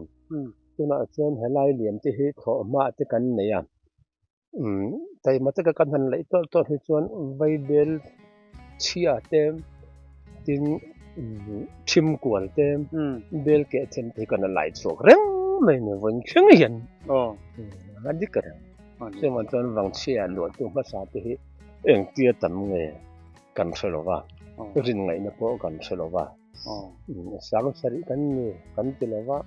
Tunah chuan helai liam te hi thlawhhma te kan nei a. Taima taka kan han laih tawlh tawlh hi chuan vaibel chhia te tin thim kual te bel keh then te hi kan la lai chhuak reng mai a ni vawiin thleng hian a dik reng. Chuvang chuan vangchhia luahtu hmasa te hi engtia tam nge kan hre lo va, rin ngaihna pawh kan hre lo va. Sang sarih kan ni kan ti lo va,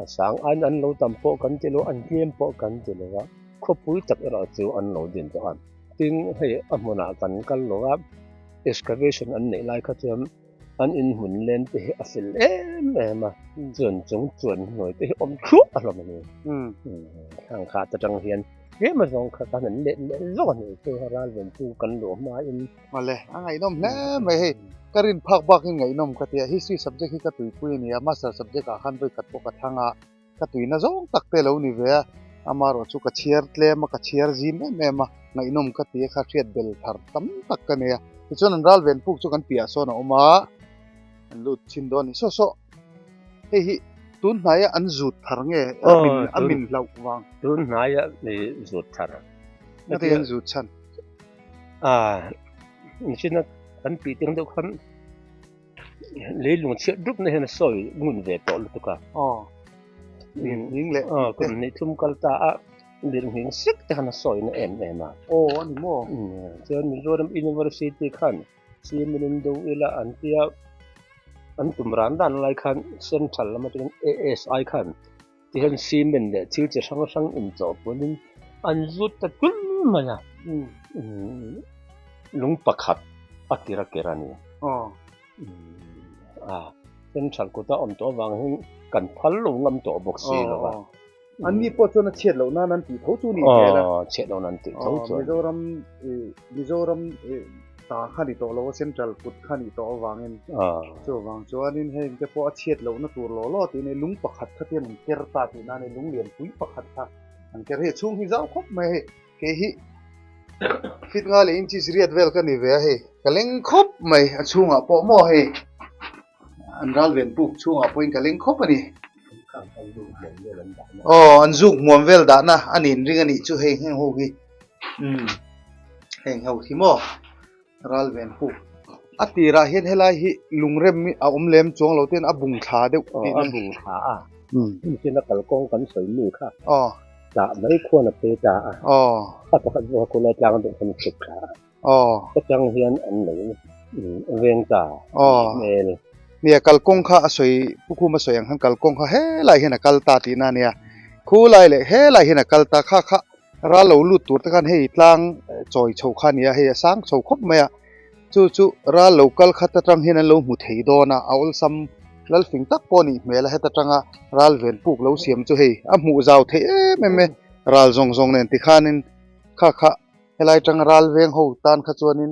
a sang aiin an lo tam pawh kan ti lo, an tlem pawh kan ti lo va, khawpui tak erawh chu an lo din tawh a. Tin, hei a hmunah kan kal lo va, excavation an neih lai kha chuan an inhmun len te hi a fel em em a, chuan chung chuan hnuai te hi awm thluah a hlawm a ni. Khang kha atang hian tlem azawng kha khan an let leh zawk a ni chu ral ventu kan luh hmain. Awle, a ngaihnawm hle mai hei. Ka rin phak bakin ngaihnawm ka ti a, history subject hi ka tuipui a ni a, master subject ah khan vawikhat pawh ka thlang a, ka tuina zawng tak te lo ni ve a, amaherawh chu ka chhiar tlem a, ka chhiar zim em em a, ngaihnawm ka ti a kha hriat bel thar tam tak ka nei a. Tichuan an ral ven puk chu kan piah sawn a awm a, an lut chhin dawn a ni. Saw saw, hei hi tun hnaia an zut thar nge a min hlauh vang? Tun hnaia zut thar. Engati an zut chhan? A inchina kan tih teng deuh khan leilung chhiat rup na hian a sawi ngun ve tawh lutuk a. Aw. Lirnghing leh Aw kum hnih thum kal ta a lirnghing sek te khan a sawi na em em a. Aw a ni maw? Chuan Mizoram University khan Cement in do ila an tia an tum ran ran lai khan Central lam atangin ASI khan Tihian cement leh thil chi hrang hrang inchawhpawlhin an zut ta tul mai a, lung pakhat a kir a kir a ni. A central kuta awm tawh avang hian kan phal lo ngam tawh bawk si lo va. An ni pawh chuan a chhiat loh nan an tih tho chu ni hmel a. Chhiat loh nan an tih tho chuan. Mizoram Mizoram Ta kha ni tawh lo a, central kut kha nih tawh avangin chuvang chuanin heng te pawh a chhiat lohna tur law law tiin hei lung pakhat kha tian an ker ta tih nan hei lung lian pui pakhat kha an ker hei a chhung hi zau khawp mai a hei kei hi fit nga leh inches riat vel ka ni ve a hei ka leng khawp mai a chhungah pawh maw hei an ral ven puk chhungah pawhin ka leng khawp a ni aw an zuk hmuam vel dahna a nin ring a nih chu hei heng ho hi umm. Heng ho hi maw ral ven puk a tirah hian helai hi lungrem hi a awm lem chuang lo ten a bung thla deuh tih a bung thla a hmun a kalkawng kan sawi mi kha aw tah mai khuan a phei ta a aw a pakhat zawk a khulai tlang deuh khan a chhuk thla a aw atang hian an lo veng ta aw hmel nia kalkawng kha a sawi pu khum a sawi ang khan kalkawng kha helai hian a kal ta tihna ania khulai leh helai hian a kal ta kha kha Ral lo lut tur te khan hei tlang chawi chho kha a ni a, hei a sang chho khawp mai a, chu chu ral lo kal khat atang hian an lo hmu thei dawn a, a awlsam lalfing tak pawh a nih hmel a, heta tanga ral ven puk lo siam chu hei a hmuh zau theih em em e, ral zawng zawng nen tikhanin kha kha helai tanga ral veng ho tan kha chuanin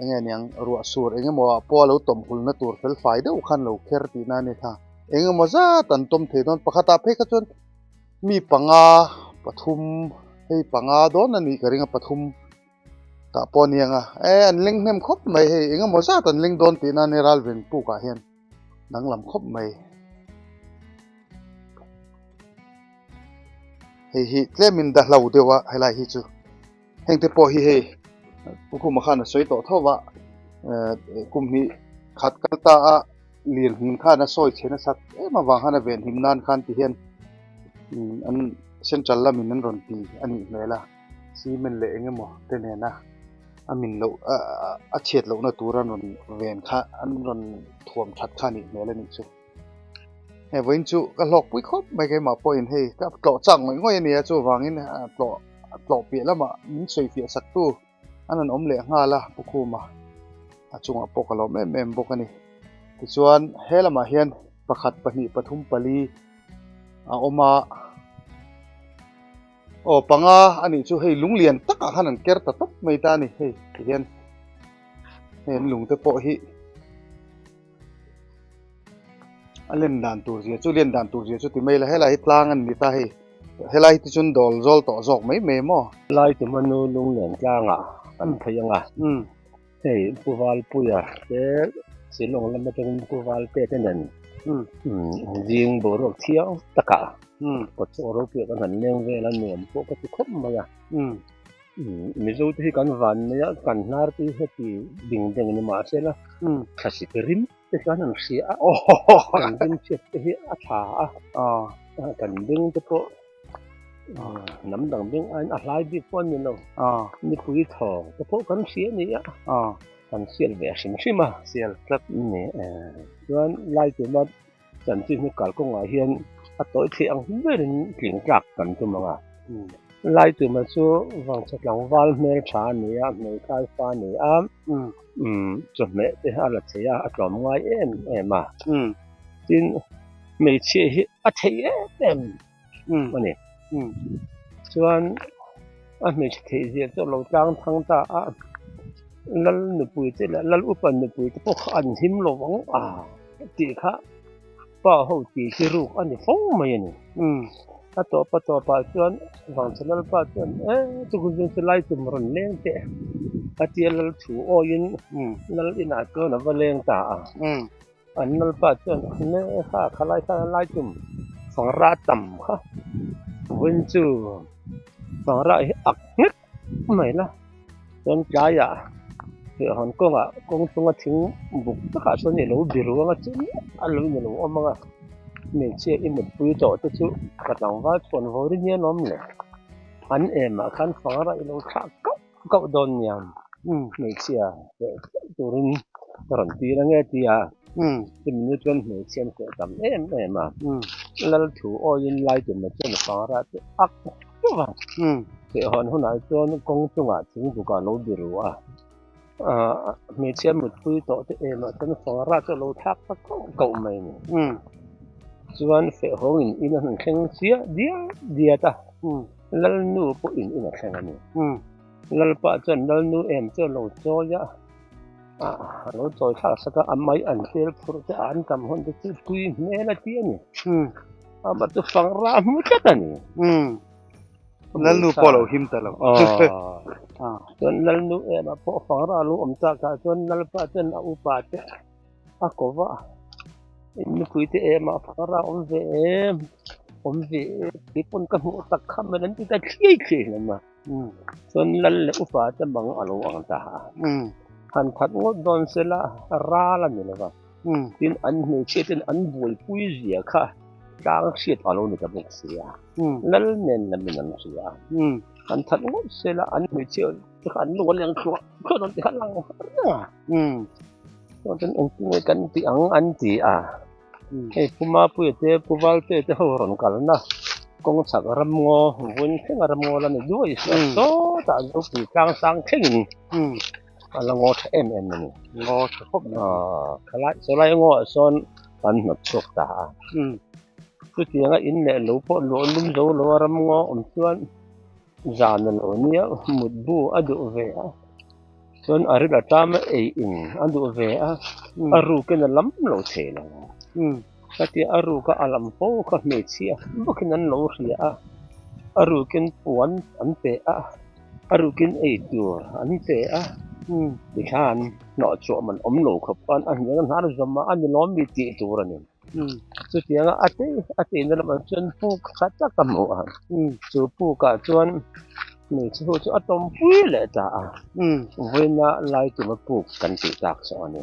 eng nge niang ruah sur eng emaw ah pawh a lo tawm hulna tur fel fai deuh khan lo kher tihna a ni kha eng emaw zat an tawm thei dawn pakhatah phei kha chuan mi panga pathum hei panga dawn a nih ka ring a pathum tah pawh a ni ang a e an leng hnem khawp mai hei eng emaw zat an leng dawn tihna a ni ral ven pukah hian danglam khawp mai hei hi tlemin dahlo deuh a helai hi chu. Heng te pawh hi hei Pu Khuma khan a sawi tawh tho va, kum hnih khat kal ta a lir hmin khan a sawi chhe nasa em avang khan a ven him nan khan ti hian an central lamin an rawn ti a nih hmel a, cement leh eng emaw te nena a min loh a chhiat lohna tur an rawn ven kha an rawn thuam that kha a nih hmel a nih chu. Hei vawiin chu ka hlawkpui khawp mai keimah pawhin hei ka tlawh chak ngawih ngawih a nia chuvangin tlawh tlawh piah lamah min sawi fiah sak tu an rawn awm leh nghal a Pu Khuma a chungah pawh ka lawm em em bawk a ni tichuan he lamah hian pakhat pahnih pathum pali a awm a aw panga a nih chu hei lung lian takah khan an ker ta tawp mai ta a ni hei tihian hei an lung te pawh hi. A len dan tur zia chu len dan tur zia chu ti mai la helai hi tlang a ni ta hei helai hi te chuan dawl zawl tawh zawk mai mai maw. Lai tuma nu lunglen tlangah an phei ang a, hei Pu Valpuia te Shillong lam atangin Pu Valte te nen zing boruak thiang takah kawtchhuak ropuia kan han leng vel a nuam pawh ka ti khawp mai a. Mizo te hi kan van mai a, kan hnar te hi heti ding deng ni mah se la, thlasik rim te chuan an hria a, kan rim chhiat te hi a tha a, kan beng te pawh hnam dang beng aiin a hlai bik pawh a ni lo, nipui thaw te pawh kan hria a ni a, kan sial ve hrim hrim a, sial tlat ni chuan lai tuma Chanchin hi kalkawngah hian a tawi theih ang berin tling tlak kan tum ang a. Laituma chu vangchhe tlangval hmel tha a ni a, hmeichhai fa a ni a, chawhmeh te a la thei a, a tlawm ngai em em a. Tin, hmeichhia hi a thei em em a ni. Chuan a hmeichhe theih zia chu a lo tlang thang ta a, Lal nupui te leh Lal upa nupui te pawh kha an him lo vang a tih kha pa ho tih hi ruk a ni fo mai a ni. A tawp a tawpah chuan Vangchhe Lalpa chuan e chukun chu chu lai tum rawn leng teh a tia Lal thu awiin Lal inah chuan a va leng ta a. An Lalpa chuan ne kha khalai kha lai tum fangra tam kha vawiin chu fangra hi ak nghek mai la. Chuan tlaiah Hawng kawngah kawng chunga thing buk takah chuan i lo biru anga chu a lo in a lo awm ang a, hmeichhia i mutpui tawh te chu ka tlangval chhuan vawr i nia lawm le. An emah khan fangra i lo thlah kauh kauh dawn nia, hmeichhia feh feh turin ka rawn tir ange tia chumi ni chuan hmeichhia an feh tam em em a, lal thu awiin lai tumah chuan fangra chu ak teuh a, feh hawn hunah chuan kawng chungah thingbukah a lo biru a, hmeichhia mutpui tawh te emah chuan fangra chu a lo thlak ta kauh kauh mai a ni. Chuan feh hawngin in a han thleng chiah diat diat a. Lalnu pawh in in a thleng a ni. Lalpa chuan Lalnu em chu a lo chawi a, a lo chawi thlak sak a, a mai an tel phurh te a an tam hawn te chu tui hmel a ti a ni. Amah chu fang rah hmu tlat a ni. Lalnu pawh a lo him ta lo. Chuan Lalnu em ah pawh fang rah a lo awm tak ah chuan Lalpa chuan a upa te A ko va, in nupui te em ah fara awm ve em, awm ve e, kei pawn ka hmuh tak kha mawle an ti ta thliai thliai hlawm a. Chuan lal leh upa te mang a lo ang ta a. Han that ngawt dawn se la ral a ni lo va. Tin an hmeichhia ten an buaipui zia kha tlang hriat a lo ni ta bawk si a. Lal nen lamin an hria a. Han that ngawt se la an hmeichhia te kha an lu a leng thluah thluah dawn tih kha a lang reng a. Chuan chuan engtin nge kan tih ang an ti a, hei Pu Mapuia te Pu Valtea te ho rawn kalna kawng chhak ramngaw vun thlenga ramngaw la ni duai a sawtah Zopui tlang sang thlengin a la ngaw tha em em a ni. Ngaw tha khawp mai. Khalai sawlai ngaw ah sawn kan hnawt chhuak ta a, chutianga in leh lo pawh luah lum zo lo a ramngaw awm chuan zan a lo nia mutbu a duh ve a. Chuan a ril a ṭam a ei in a duh ve a, a rukin a lam lo thei lo. Khatia a ruka a lam fo kha hmeichhia bawkin an lo hria a, a rukin puan an pe a, a rukin ei tur an pe a, tikhan hnawhchhuah man awm lo khawp khan a hniang hnar zawm a, a ni lawm mi tih tur a ni. Chutianga a tei a teina lamah chuan puk tha tak a hmu a, chu pukah chuan hmeichhe ho chu a tawmpui leh ta a, vawiina lai tuma puk kan tih tak saw a ni.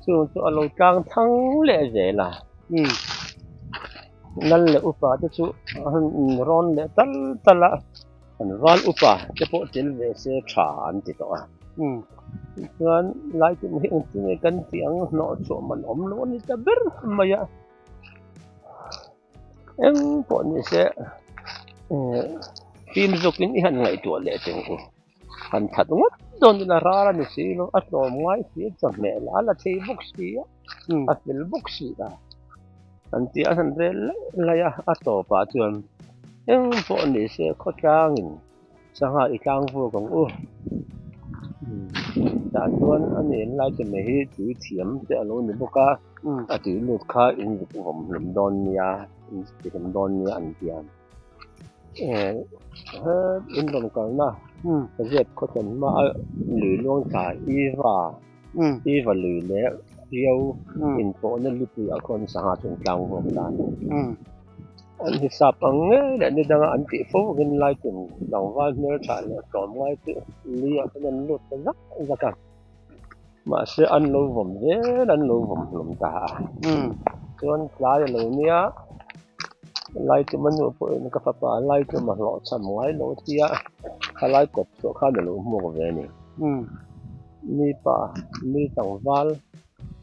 Chung chu a lo tlang thang leh zel a, lal leh upa te chu a han inrawn leh tal tal a. An val upa te pawh tel ve se tha an ti tawh a. Tichuan lai chu hi engtin nge kan tih ang hnawh chhuah man awm lo a ni ta ber mai a. Eng pawh ni se fim zawkin i han ngaihtuah leh teng u. Han that ngawt dawn ila ral a ni si lo, a tlawm ngai si a chawhmeh lah a la thei bawk si a, a fel bawk si a. An ti a, an rel laih laih a, a tawpah chuan eng pawh ni se khawtlangin sangha i tlang vuak ang u. Tah chuan a ni lai te mai hi tui thiam te a lo ni bawk a, a tui lut kha in zuk vawm hlum dawn nia, in zuk ti hlum dawn nia an ti a. He in rawn kalna Zep khawthlen hma a lui luang thla Iva. Iva lui leh Rio inpawhna lipui ah khawn sangha chu an tlang vawk ta a ni. An hisap ang ngei leh ni danga an tih fo vangin Laikun tlangval hmeltha leh tlawmngai chu lui ah khan an lut ta zak zak a. Mahse an lo vawm zel an lo vawm hlawm ta a. Chuan tlai a lo nia Laikuma nu pawhin ka fapa Laikuma hlawhchham ngai lo tia khalai kawt chhuah khan a lo hmuak ve a ni. Mi pa, mi tlangval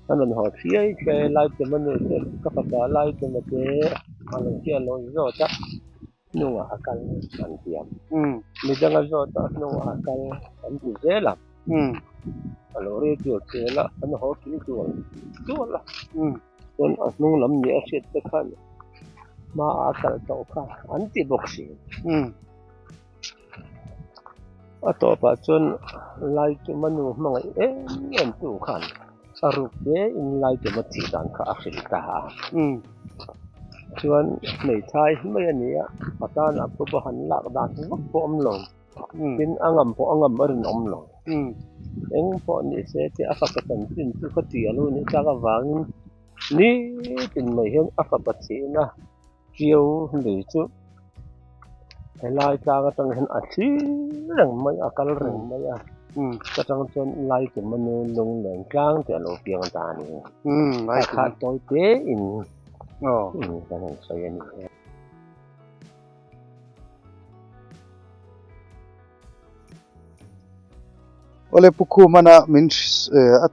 an rawn haw thliai thliai a, Laikuma nu chuan ka fapa Laikuma te a lo hian a lo zawt a, hnungah a kal an ti a. Midang a zawt a, hnungah a kal an ti zel a. A lo rei tur zel a, an haw kil tual tual a. Chuan a hnung lam ni a hriat te khan hmaah a kal tawh kha an ti bawk si. A tawpah chuan Laikima nu hmangaih em em tu khan a ruk te in Laikima thih dan kha a hrilh ta a. Chuan hmeithai mai a ni a, a tanah pawh pawh han lak dan vak pawh awm lo. Tin a ngam pawh a ngam a rinawm lo. Eng pawh ni se te a fapa chanchin chu ka ti a lo nih tak avangin nitin mai hian a fapa thihna Ṭiau lui chu helai tlang atang hian a thlir reng mai a, a kal reng mai a. Ta tang chuan Laikima nu lunglen tlang te a lo piang ta a ni. A kha tawi te in kan han sawi a ni. Awle Pu Khumana min a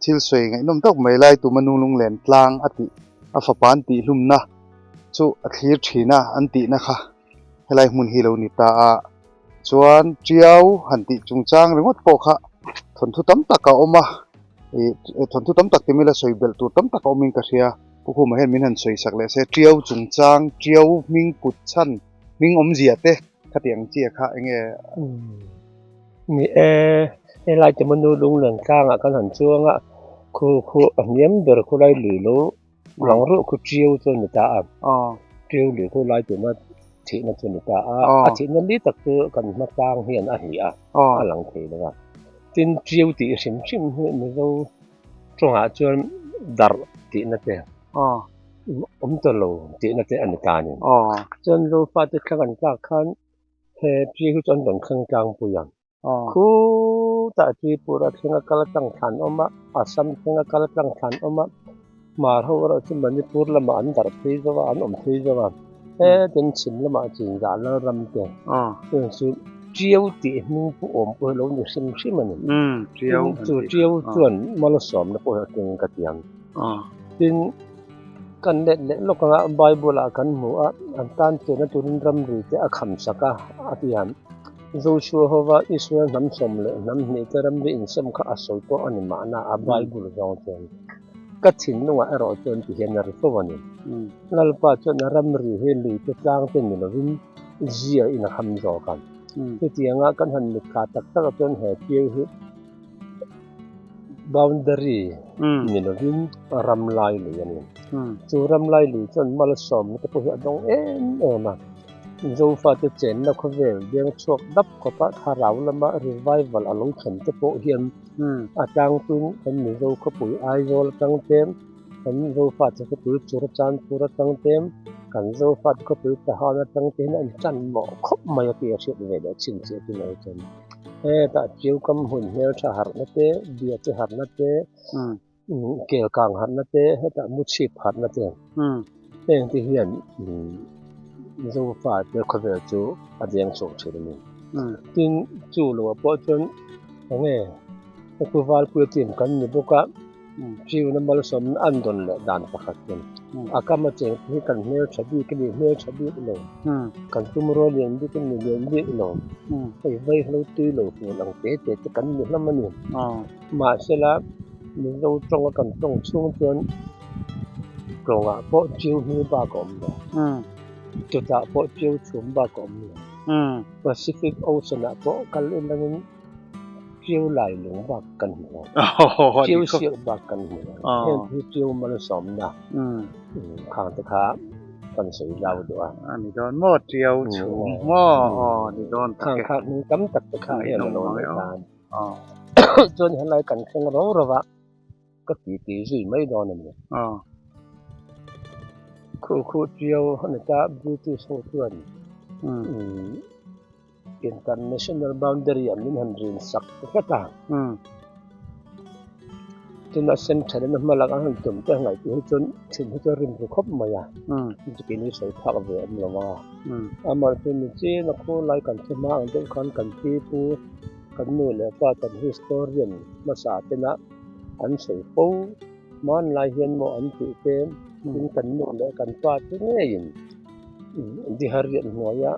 thil sawi ngaihnawm tak mai lai tuma nu lunglen tlang a tih a fapa an tih hlumna chu a thlir thin a an tihna kha helai hmun hi lo ni ta a chuan Tiau han tih chungchang ringawt pawh kha thawnthu tam tak a awm a ih thawnthu tam tak timi la sawi belh tur tam tak a awmin ka hria Pu Khuma hian min han sawi sak leh se Tiau chungchang Tiau hming kut chhan hming awmzia te khati ang chi a kha eng nge? Ni e, helai te mawnu lunglen tlangah kan han chuang a, khu khu a hniam ber khulai lui lo Lang ruh khu ṭiau chu a ni ta a, ṭiau lui khu lai tuna thihna chu a ni ta a, a thihna li tak chu kan hma tlang hian a hnih a, a lang thei lo a. Tin, ṭiau tih hrim hrim hi Mizo tawngah chuan darh tihna te, awm ta lo tihna te a ni ta a ni. Chuan Zofate thlang an tlak khan he ṭiau hi chu an rawn thleng tlangpui a. Khutah Tripura thlenga kal atang thlan awm a, Assam thlenga kal atang thlan awm a, Hmar ho erawh chu Manipur lamah an darh phei zo a, an awm phei zo a, hetin chhim lamah Chinzah Lalram te chuan chu Tiau tih hming pu awm pawh hi lo ni hrim hrim a ni. Tin, chu Tiau chuan malsawmna pawh hi a keng ka ti ang. Tin, kan let leh lawk anga Bible ah kan hmu a, an tan chenna turin ramri te a kham sak a, a ti ang. Joshua hova Israel hnam sawm leh hnam hnih te ramri insem kha a sawi pawh a ni mahna a Bible zawng chuan ka thinlungah erawh chuan ti hian a ri fo a ni. Lalpa chuan a ramri hi lui te tlang te ni lovin zia in a kham zawk a. Chutianga kan han mitthla tak tak ah chuan he tir hi boundary ni lovin ram lai lui a ni. Chu ram lai lui chuan malsawmna te pawh hi a dawng em em a. Zofate chenna khawvel deng chhuak dap khawpa thlarau lama revival a lo thlen te pawh hian a tlangpui kan Mizo khawpui Aizawl atang te, kan Zofate khawpui Churachandpur atang te, kan Zofate khawpui Tahan atang te hian a intan mawh khawp mai a tih a hriat ve leh chin chiah chu mai chuan hetah Chiukam hun hmeltha harhna te, Biate harhna te, Kel kang harhna te, hetah mu chhip harhna te heng te hian Zofa te khawvel chu a deng chhuak thin a ni. Tin, chu loah pawh chuan enge Pu Valpuia team kan ni bawk a, Chiuna malsawmna an dawn leh dan pakhat chuan a kam a cheng te hi kan hmel tha bik a ni, hmel tha bik lo, kan tum rual lian bik a ni, lian bik lo, hei vaihlo tui lo fun ang te te te kan ni hlawm a ni. Mahsela, Mizo tawnga kan tawng chhung chuan tawngah pawh chiu hnu bak a awm lo. Chutah pawh chiu chhum bak a awm lo. Pacific Ocean-ah pawh kal ilangin chiu lai lung bak kan hmu lo. Chiu siak bak kan hmu lo. Heng hi chiu malsawmna khang te kha kan sawi zau duh a. A ni dawn maw? Chiu chhum maw? Aw, ni dawn tak e. Khang kha hming tam tak te kha hian a lo nei ta a ni. Chuan helai kan thleng ro ro a, ka ti ti zui mai dawn a ni. Khu khu Tiau a ni ta, British ho chuan international boundary ah min han rin sak vek a. Chuna central in a hma lak an han tum te ngaihtuah hi chuan thin hi chu a rim ru khawp mai a, chuti ni sawi phak ve awm lo a. Amaherawhchu ni chin a khu lai kan thu hma ang deuh khan kan pi pu kan nu leh pa kan historian hmasa tena an sawi fo hmanlai hian maw an tih te tin kan nu leh kan pa te ngeiin dihariat hnuaia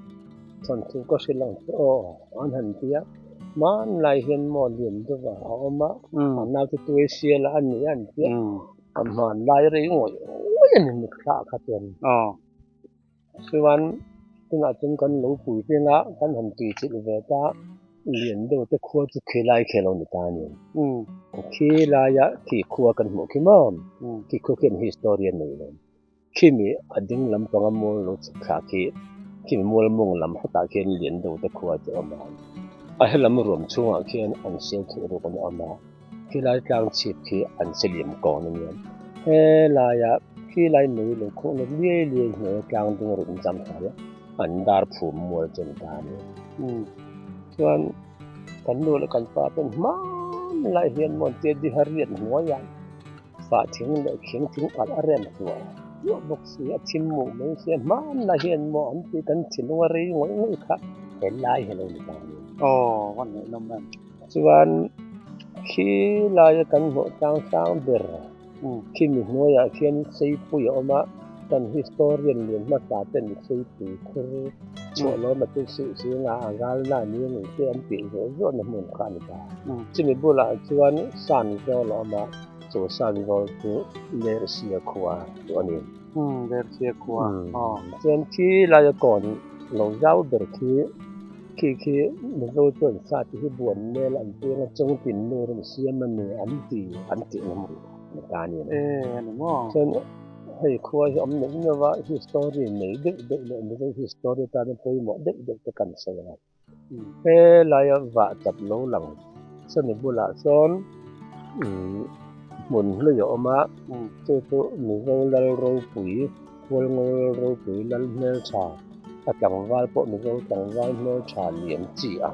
thawnthu ka hrilh ang che aw an han ti a, hmanlai hian maw lian deuh a awm a, a naute tuai sial a ni a an ti a, a hmanlai rei ngawih ngawih a ni mitthla kha chuan. Chuan tunah chuan kan lo pui teng a, kan han tui chilh ve ta, lian deuh te khua chu khi lai khi a lo ni ta a ni. Khi laia khi khua kan hmuh khi maw? Khi khua khian history a nei lo. Khimi a ding lampanga mual lo chhuk thla khi, khimi mual mawng lam hetah khian lian deuh te khua chu a awm a. A helam ruam chhungah khian an sel thuh ruk an awm a, khilai tlang chhip khi an se liam kawn a nia. Helaia khilai mei lo khuhna liai liai hnuaia tlang ding ruk incham thla hi an dar phum mual chu a ni ta a ni. Chuan. Kan nu leh kan pa ten hmanlai hian maw tia diha riat hnuaiah fah thing leh khing thing alh a rem hluah hluah bawk si a thim muh mai sia hmanlai hian maw an tih kan thinlung a rei ngawih ngawih kha helai hi a lo ni ta a ni. Aw van ngaihnawm em. Chuan khi laia kan hmuh tlang sang ber khi mi hnuaiah khian Seipui a awm a, kan historian lian hmasa ten Seipui khur chhuah lawm a chu sih zinga a ralna ni ngei te an tih zawh zawhna hmun kha a ni ta. Chumi bulah chuan San zawl a awm a, chu San zawl chu Lersia khua chu a ni. Lersia khua aw. Chuan khi laia kawn lo zau ber khi Khi khi Mizo chuan sa te hi buan mel an peng a chung tin nu rawn siam a ni an ti an tih na hmun ni ta a ni. E a ni maw? Chuan hei khua hi awm neuh neuh a, history nei deuh deuh leh Mizo history tana pawimawh deuh deuh te kan sawi a. He laia vah chap lo lang sawmi bulah sawn hmun hlui a awm a, chu chu Mizo Lal ropui Hualngo Lal ropui Lal hmeltha. A tlangval pawh Mizo tlangval hmeltha lian chi a,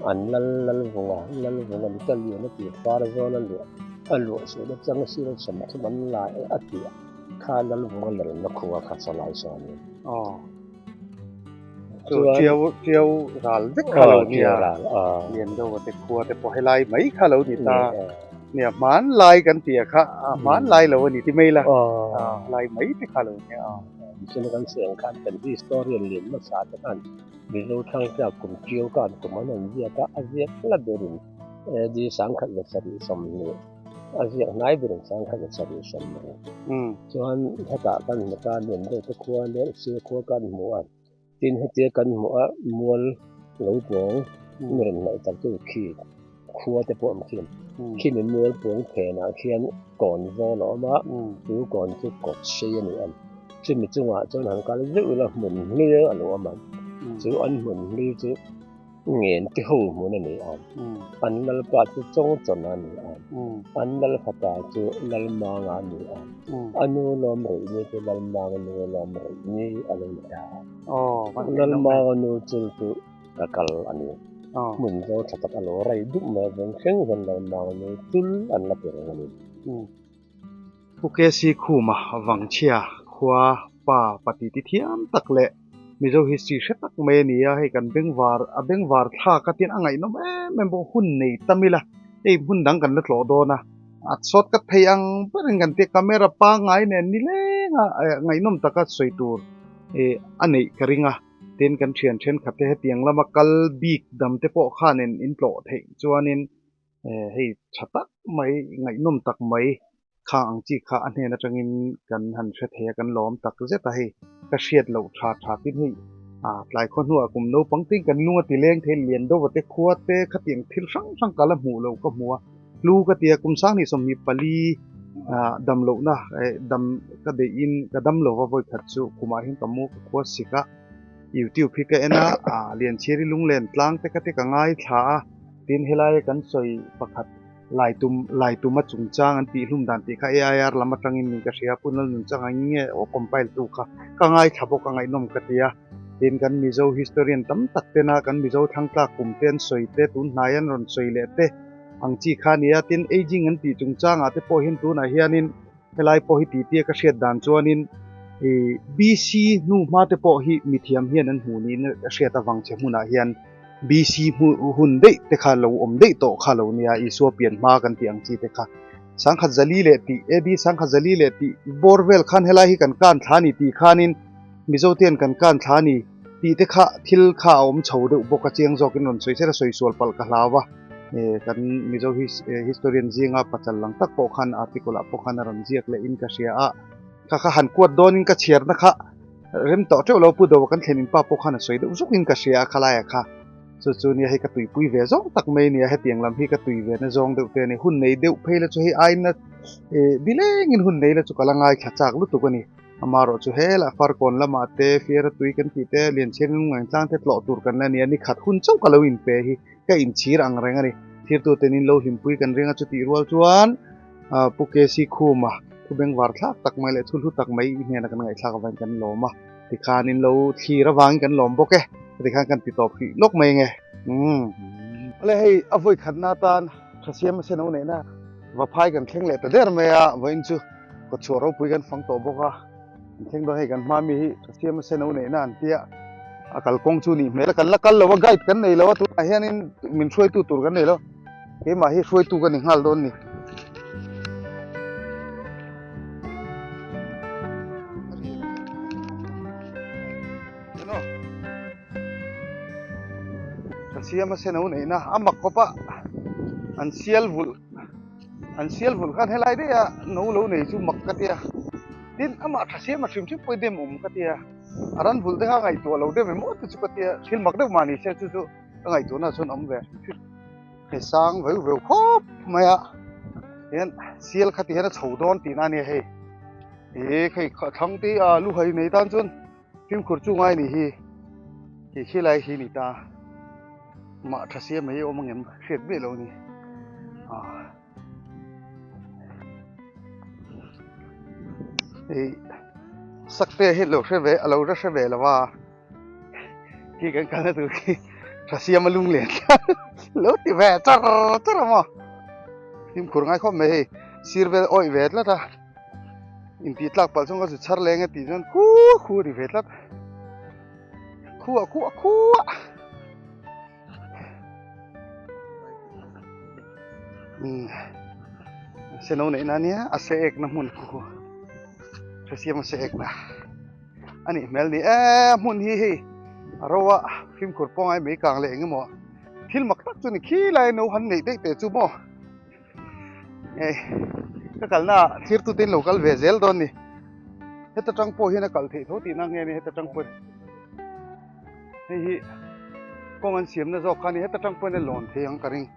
an lal lal vung a, lal vung an ka lian a tih far zawn a luah a luah suh na chang sil sam thum an la e a tih kha lal vung a lalna khua kha sawlai saw a ni. Aw. Chu tiau tiau ral vek kha lo nia lian deuh a te khua te pawh helai mai kha lo ni ta nia hmanlai kan tih a kha hmanlai lo a ni ti mai la helai mai te kha lo nia. Mihring kan sawi ang khan kan historian lian hmasa te khan Mizo thangtlak kum ṭiau khan kum an han ziak a, a ziak hla berin AD 1720 a ziak hnai berin 1720. Chuan hetah kan hmu ta lian deuh te khua leh sir khua kan hmu a, tin hetia kan hmuh a mual lo pawng mi rawn hnaih tak chu khi khua te pawh an khi khi mi mual pawng phenah khian kawn zawl a awm a chu kawn chu kawt sei a ni a chumi chungah chuan han kal zeuh ila hmun hlui a lo awm a chu an hmun hlui chu ngen te ho hmun a ni a an lalpa chu chawngchawn a ni a an lal fapa chu lalmanga a ni a a nu lawm rih ni chu lalmanga nu lawm rih ni a lo ni ta lalmanga nu chul chu ka kal a ni. Hmun zawl tha tak a lo rei dup mai a veng thleng hian lo nang nui tul an la ti reng a ni. Pu KC Khuma Vangchhia khua pa pati ti thiam tak leh Mizo history hre tak mai a ni a, hei kan bengvar a bengvar thlak a tin a ngaihnawm em em bawk hun nei tam ila hei hmun dang kan la tlawh dawn a, a shortcut thei ang berin kan tia camera pangngai nen nileng a ngaihnawm taka sawi tur a neih ka ring a. Tin, kan thian thenkhat te hetiang lama kal bik dam te pawh khanin in tlawh theih chuanin hei tha tak mai, ngaihnawm tak mai kha ang chi kha a hnen atangin kan han hre thei a, kan lawm tak zet a hei. Ka hriat loh tha tha tin hei tlai khaw hnuah kum naupang tin kan lung a ti leng thei lian deuh a te khua te khatiang thil hrang hrang ka la hmuh loh ka hmu a, hlu ka ti a, kum sanghnih 24 dam lohna dam ka deihin ka dam lova vawikhat chu khumah hian ka mu ka khua sik a, youtube hi ka en a, Lianchhiari lunglen tlang te kha te ka ngaithla a, tin helaia kan sawi pakhat Laitum Laituma chungchang an tih hlum dan tih kha AIR lam atangin niin ka hria, Pu Lalnunchang ang nge aw compile tu kha ka ngaithla bawk a ngaihnawm ka ti a, tin kan Mizo historian tam tak tena kan Mizo thlangtlak kum te an sawi te tun hnai an rawn sawi leh te ang chi kha a ni a, tin aging an tih chungchangah te pawh hian tunah hianin helai pawh hi tihtia ka hriat dan chuanin ih BC hnu hma te pawh hi mithiam hian an hmuh niin a hriat avang che hmunah hian BC hmu hun daih te kha lo awm daih tawh kha lo nia Isua pian hma kan tih ang chi te kha sangkhat zali leh tih AD sangkhat zali leh tih bawr vel khan helai hi kan kan thla a ni tih khanin Mizo te hian kan kan thla a ni tih te kha thil kha a awm chho deuh bawk a chiang zawkin rawn sawi sela sawi sual palh ka hlau a kan Mizo historian zinga pachal lang tak pawh khan article ah pawh khan a rawn ziak leh in ka hria a kha kha han kuat dawnin ka chhiarna kha rem tawh teuh lo pu do kan thlen in pa pawh khan a sawi deuh zuk in ka hria a khalai ah kha chu chu nia hei ka tuipui ve zawng tak mai nia hetiang lam hi ka tui ve na zawng deuh te a ni hun nei deuh phei la chu hei aina nileng in hun nei la chu ka la ngaithla chak lutuk a ni. Amaherawh chu helah Farkawn lamah te Fiara tui kan tih te Lianchhiar Lungeng tlang te tlawh tur kan la ni a, ni khat hun chauh ka lo inpe hi ka inchhir ang reng a ni. Thirtute nin lo hlimpui kan ring a chutih rual chuan Pu KC Khuma thu bengvar thlak tak mai leh thu hlu tak mai i hnena kan ngaihthlak avangin kan lawm a, tikhan in lo thlir avangin kan lawm bawk e, tikhan kan ti tawp hrih lawk mai nge. Umm. Ale hei a vawi khatna atan tha siam a sen lo neihna vaphai kan thleng leh ta der mai a, vawiin chu kawtchhuah ropui kan fang tawh bawk a, kan thleng dawn hei kan hma mi hi tha siam a sen lo neihna an tia a kalkawng chu nih hmel a, kan la kal lo a guide kan nei lo a tunah hianin min hruaitu tur kan nei lo keimah hi hruaitu ka ni nghal dawn ni. Ka siam a sen a neihna a mak khawp a an sial vulh an sial vulh khan helai daih a no lo nei chu mak ka tia tin amah tha siam a hrim hrim pawh i dem awm ka tia a ran vulh te kha ngaihtuah lo deuh em aw te chu ka tia thil mak deuh mah ni se chu chu ka ngaihtuahna chuan awm ve hei sang veu veu khawp mai a hian sial kha ti hian a chho dawn tihna a nia hei ih hei thlang te a lu hai nei tan chuan. Fimkhur chu ngai nih hi tih khi lai hi ni ta mah tha sia mai awm angem hriat miah lo ni ah hei sakte hi lo hre ve a lo la hre ve lo va khi kan kalna tur khi tha siam a lung len lo ti ve char char a maw fimkhur ngai khawp mai hei sir vel awih ve tlat a. Intih tlak palh chuan ka zu chhar leng e tih chuan khu khu a ti ve tlat khu a khu a khu a umm se no neih na ania a se ek na hmun khu hre siam a se ek na a nih hmel ni e hmun hi hei a ro a fimkhur pawh ngai mai kang leh eng emaw thil mak tak chu ni khi lai no han neih daih teh chu maw. Hei ka kalna ah thlir tute in lo kal ve zel dawn ni heta tang pawh hian a kal theih tho tihna nge ni heta tang pawhin hei hi kawng an siamna zawk kha a ni heta tang pawhin a lawn thei ang ka ring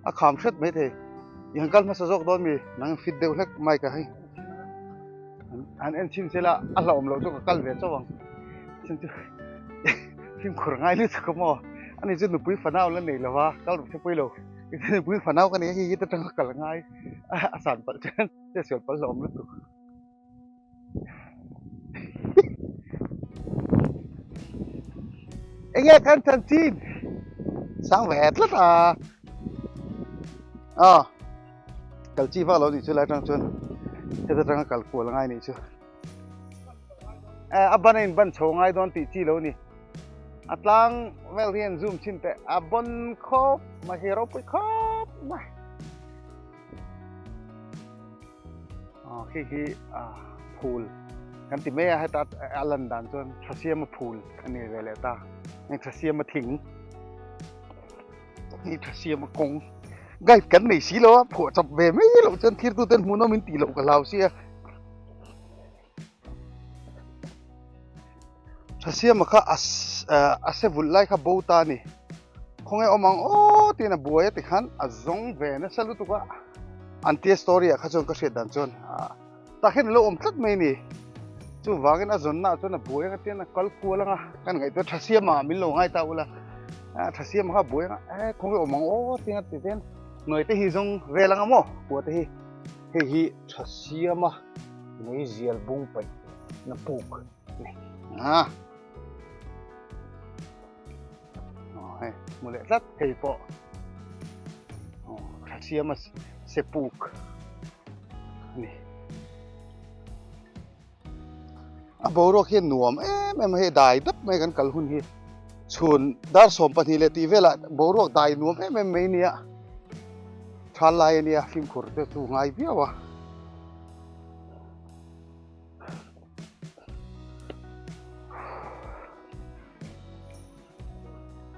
a kham hret mai thei i han kal hmasa zawk dawn mi nang fit deuh hlek mic ah hei an en chhin sela a hlauhawm loh chu ka kal ve chauh ang chhan chu fimkhur ngai lutuk a maw ani chu nupui fanau la nei lova kal rawh se pawi lo nupui fanau ka nei a hei hi ta tanga kal ngai a san palh chuan chetsual palh hlauhawm lutuk enge kan chanchin sang ve tlat a aw. Kal chi vak lo nih chu lai atang chuan heta tanga kal kual a ngai nih chu a ban a in ban chho ngai dawn tih chi lo ni a tlang vel hian zoom chhin teh a bawn khawp mai hi ropui khawp mai aw khi hi a phul kan ti mai a heta a lan dan chuan tha siama phul a ni ve leh ta heng tha siama thing. Ni tha siam a kawng guide kan nei si lo a phuah chawp ve mai loh chuan thir tu ten hmuhnawm in tih loh ka hlau sia tha siam a kha a se vulh lai kha bo ta a ni khawnge awm ang aw tiin a buai a tikhan a zawng ve nasa lutuk a an tia story ah kha chuan ka hriat dan chuan tah hian a lo awm tlat mai a ni chuvangin a zawnna ah chuan a buai anga tian a kal kual anga kan ngaihtuah tha siam ah min lo ngai ta ula a tha siam kha a buai anga e khawnge awm ang aw tiang a ti ten hnuai te hi zawng vel anga maw kua te hi hei hi tha siam a meizial bung paih na puk a ni a aw hei hmu leh tlat hei pawh aw tha siam a se puk a ni a boruak hian nuam em em a hei dai dap mai kan kal hun hi chhun dar 12 leh tih velah boruak dai nuam em em mai nia thal lai a nia fimkhur te chu ngai viau a.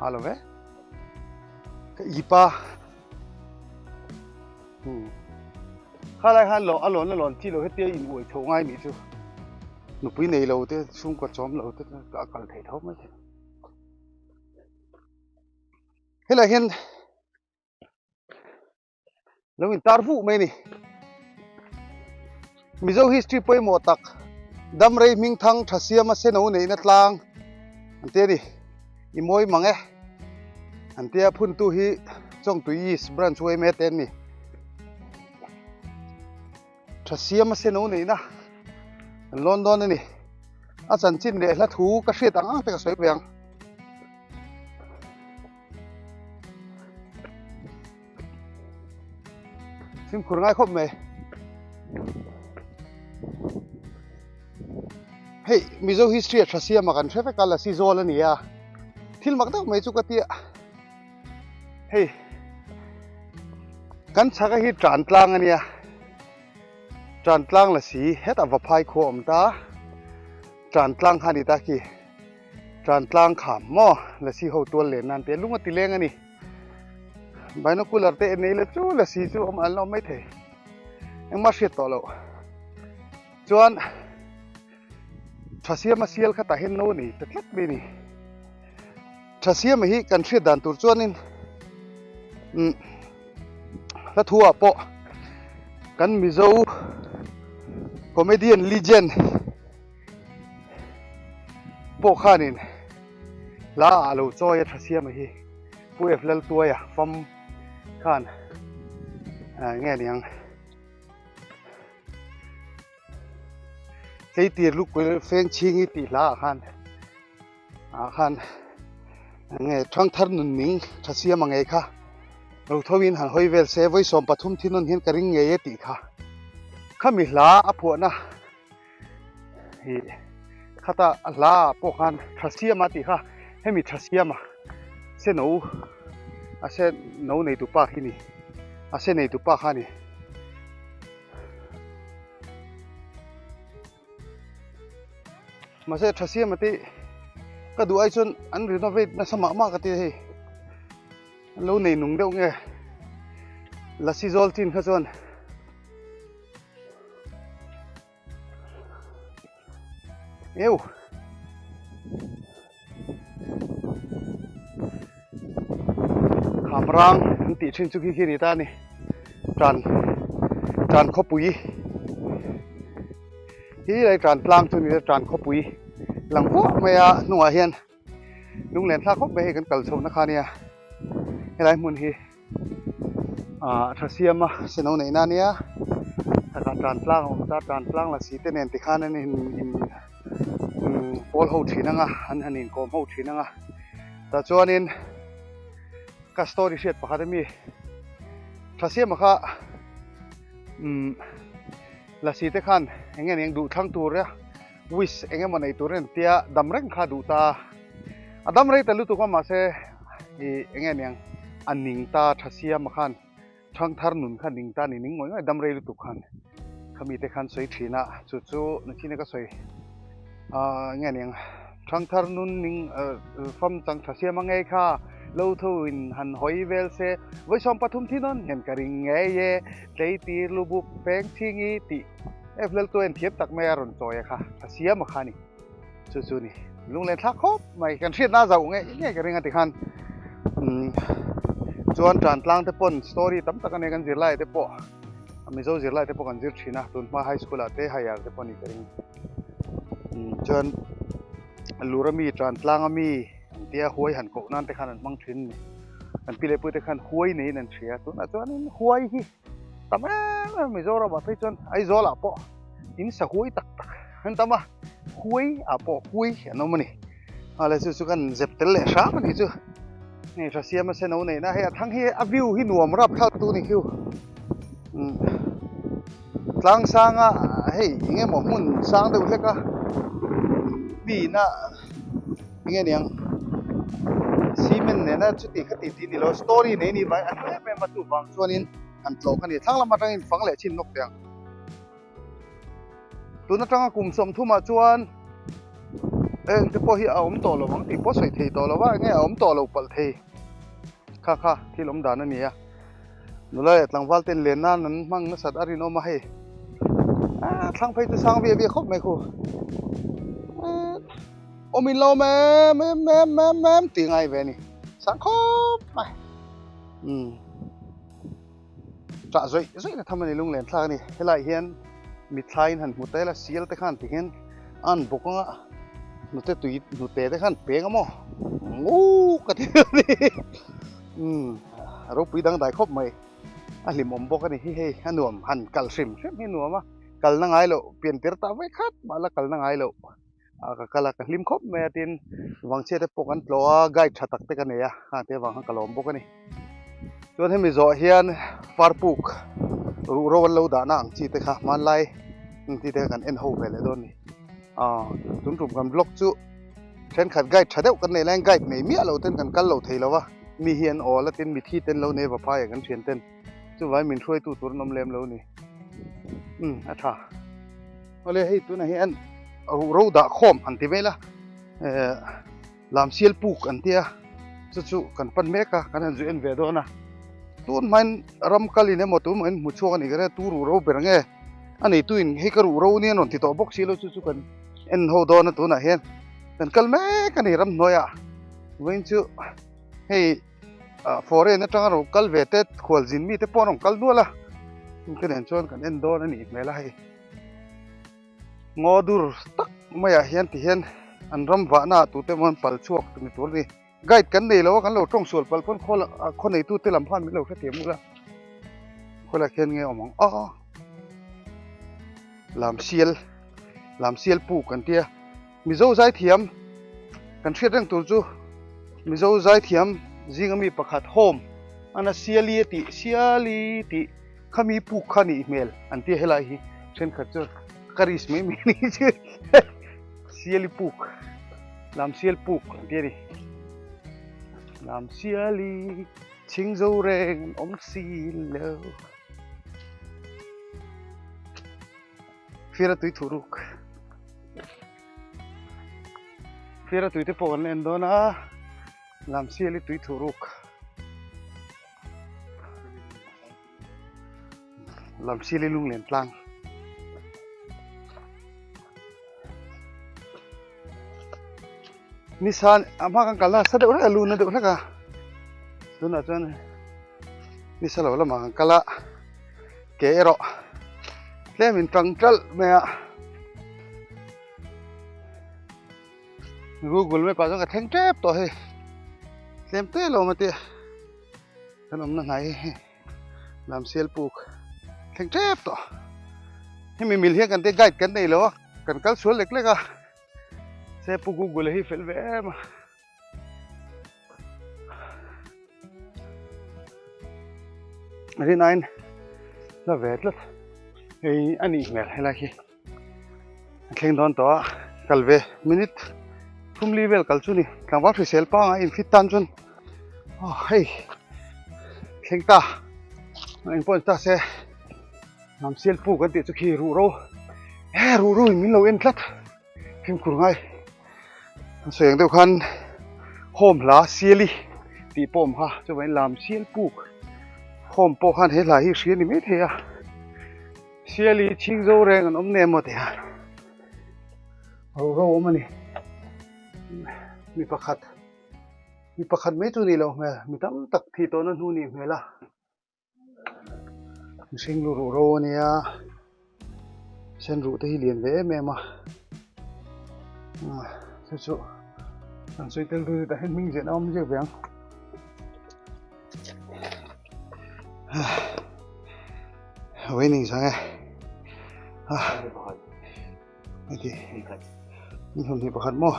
A lo ve ka ipa khalai khan lo a lawn a lawn chi lo hetia in uai chho ngai nih chu nupui nei lo te chhungkaw chawm lo te a kal theih tho mai thei helai hian Lo in tar vuh mai a ni. Mizo history pawimawh tak Damrei hmingthang tha siama seno neihna tlang an ti a ni. I mawi mang e. An tia phuntu hi Chawngtui East Branch yma te an ni. Tha siama seno neihna an lawn dawn a ni. A chanchin leh hla thu ka hriat ang ang te ka sawi ve ang. Fimkhur ngai khawp mai. Hei Mizo history a tha siam a kan hre vek a lasi zawl a ni a thil mak deuh mai chu ka tia hei kan chhak a hi tan tlang a nia tan tlang lasi hetah vaphai khua a awm ta tan tlang kha a ni ta khi tan tlang kham maw lasi ho tual len nan te lung a ti leng a ni binocular te en ei la chu lasi chu awm an la awm maithei engmah hriat tawh loh. Chuan Thasiama sial kha tah hian no a nei ta tlat mai a ni. Thasiama hi kan hriat dan tur chuanin umm hla thu ah pawh kan Mizo comedian legend pawh khanin hla ah a lo chawi a Thasiama hi Pu F Laltuaia fam khan nge niang. Tleitir lukuil feng chhing hi tih hla ah khan ah khan enge thangthar nun ning tha siam ang ei kha lo tho in han hawi vel se vawi 13 thi nawn hian ka ring ngei e tih kha khami hla a phuahna ih khata a hla ah pawh khan tha siam a tih kha hemi tha siam a se no a se no nei tu pa khi ni a se nei tu pa kha ni. Mahse tha siam ati ka duh ai chuan an renovate nasa mah mah ka ti hei an lo nei nung deuh nge lasi zawl chin kha chuan eu kham rang an tih thin chu khi khi ni ta a ni tan tan khawpui hi lai tan tlang chu ni ta tan khawpui lang vuah mai a hnungah hian lunglen thlak khawp mai hei kan kal chhohna kha nia helai hmun hi. Ah tha siam a seno neih na ania takah tan tlang a awm ta tan tlang la si te nen tikhan an in in umm pawl ho thin ang a an han inkawm ho thin ang a tah chuanin ka story hriat pakhat ami tha siama kha umm lasi te khan eng nge eng duh thlang tur a wish eng emaw nei tur an tia dam reng kha duh ta a dam rei ta lutuk a mahse ih eng nge niang a ning ta tha siam a khan thangthar nun kha ning ta ni ning ngawih ngawih dam rei lutuk khan khami te khan sawi thin a chu chu nachin a ka sawi ah eng nge niang thangthar nun ning fam chang tha siam a ngei kha lo tho in han hawi vel se vawi 13 thi nawn hian ka ring ngei e tleitir lubuk feng chhingi tih F lal tu en thiam tak mai a rawn chawi a kha a siam a kha ni chu chu ni lunglen thlak khawp mai kan hriat na zauh ngei ngei ka ring a tikhan umm chuan tan tlang te pawn story tam tak a nei kan zirlai te pawh mizo zirlai te pawh kan zir thin a tun hma high school ah te higher te pawh ni ka ring umm chuan lura mi tan tlang a mi an tia huai han koh nan te khan an hmang thin ni kan pi leh pui te khan huai neiin an hria tunah chuanin huai hi. Tam em em Mizoram ah phei chuan Aizawl ah pawh in sa huai tak tak an tam a, huai ah pawh huai an awm a ni. Mahse chu chu kan zep tel leh hram a nih chu. Hei tha siam a seno neihna hei a thang hi a view hi nuam rap thlak tu ni khiu. Umm tlang sang a hei eng emaw hmun sang deuh hlek a mi ina eng nge niang cement nena chuti khati tih ni lo story nei ni vai an em em a chuvang chuanin an tlawh kha ni thlang lam atangin fang leh chin nawk teh ang tun atanga kum 30 ah chuan eng te pawh hi a awm tawh lo ang tih pawh sawi thei tawh lo a enge a awm tawh lo palh thei kha kha thil awm dan a ni a nula leh tlangval ten len nan an hmang nasat a rinawm a hei ah thlang phei chu sang viah viah khawp mai khu Awm in lo mem mem mem mem mem tih ngai ve a ni. Sang khawp mai. Umm. Tah zawih zawih na tham a ni lunglen thlak a ni. Helai hian mitthla in han hmu ta ila sial te khan ti hian an bawk anga hnute tui hnute te khan peng a maw nguk ka ti a ni. Umm ropui dangdai khawp mai. A hlimawm bawk a ni hi hei a nuam han kal hrim hrim hi a nuam a kalna ngai loh pian tir ta vek khat mah la kalna ngai loh. Ah ka kal a ka hlim khawp mai a tin vangchhia te pawh kan tlawh a guide tha tak te ka nei a hang te avang khan ka lawm bawk a ni chuan hemi zawh hian farpuk. Ruhro an lo dahna ang chi te kha hmanlai ang chi te kha kan en ho ve leh dawn a ni. Aw tun tum kan vlog chu thenkhat guide tha deuh kan nei laiin guide nei miah lo ten kan kal lo thei lo va, mi hi an awl a tin mithi ten lo nei va phai ang kan thian ten chuvangin min hruaitu tur an awm lem lo a ni. Umm a tha. Awle hei tunah hian ruhro dah khawm han ti mai la eh Lamsial puk an tia chu chu kan pan mek a kan han zu en ve dawn a tun hmain ram kalin emaw tun hmain hmu chhuak a ni ka ria tu ruh ro ber nge a neituin hei ka ruh ro nia rawn ti tawh bawk si lo chu chu kan en ho dawn a tunah hian kan kal mek a ni ramhnuaiah vawiin chu hei foreign atanga rawn kal ve te khualzin mite pawh an rawn kal nual a chungte nen chuan kan en dawn a nih hmel a hei. Ngaw dur tak maiah hian ti hian an ram vahna ah tute emaw an pal chhuak ni tur a ni. Guide kan nei lo a, kan lo tawng sual palh pawn khaw khaw neitute lam khan min lo hrethiam ula. Khawlai khian nge awm ang a Lamsial Lamsial puk an tia Mizo zaithiam kan hriat reng tur chu Mizo zaithiam zinga mi pakhat home ana Siali a tih Siali tih Khami puk kha nih hmel an tia helai hi thenkhat chu ka risk mai mai ni chu siali puk lam sial puk an tia ni lam siali chhing zo reng an awm si lo fira tui thu ruk fira tui te pawh kan en dawn a lam siali tui thu ruk. Lamsili lunglen tlang Nissan a hma kan kalna sa deuh hlek a luna deuh hlek a tunah chuan nisa lo lamah kan kal a ke erawh tlem in tang ṭalh mai a. Google map ah chuan ka thleng tep tawh hei tlem te lo awm a tia kan awmna hnai hi Lamsial puk thleng tep tawh hemi mil hian kan te guide kan nei lo a kan kal sual lek lek a se pu Google hi fel ve em a. Rinain la ve tlat hei a nih hmel helai hi. A thleng dawn tawh a kal ve minute thumli vel kal chu ni tlangval hrisel pangai infit tan chuan aw hei thleng ta eng pawh ni ta se hnam sial puk an tih chu khi ruh ro he ruh ro in min lo en tlat fimkhur ngai an sawi ang deuh khan home hla siali tih pawh a awm kha chuvangin lam sial puk home pawh khan he hla hi hria ni maithei a. Siali chhing zo reng an awm nem maw tih a ro ro awm a ni mi pakhat mi pakhat mai chu ni loh hmel mi tam tak thih tawhna hnu nih hmel a mihring lu ruh ro a nia sen ruh te hi lian ve em em a chu chu an sawi tel tu tah hian hming ziahna a awm ziak ve ang. Waiting sang e heti ni hlawm hi pakhat maw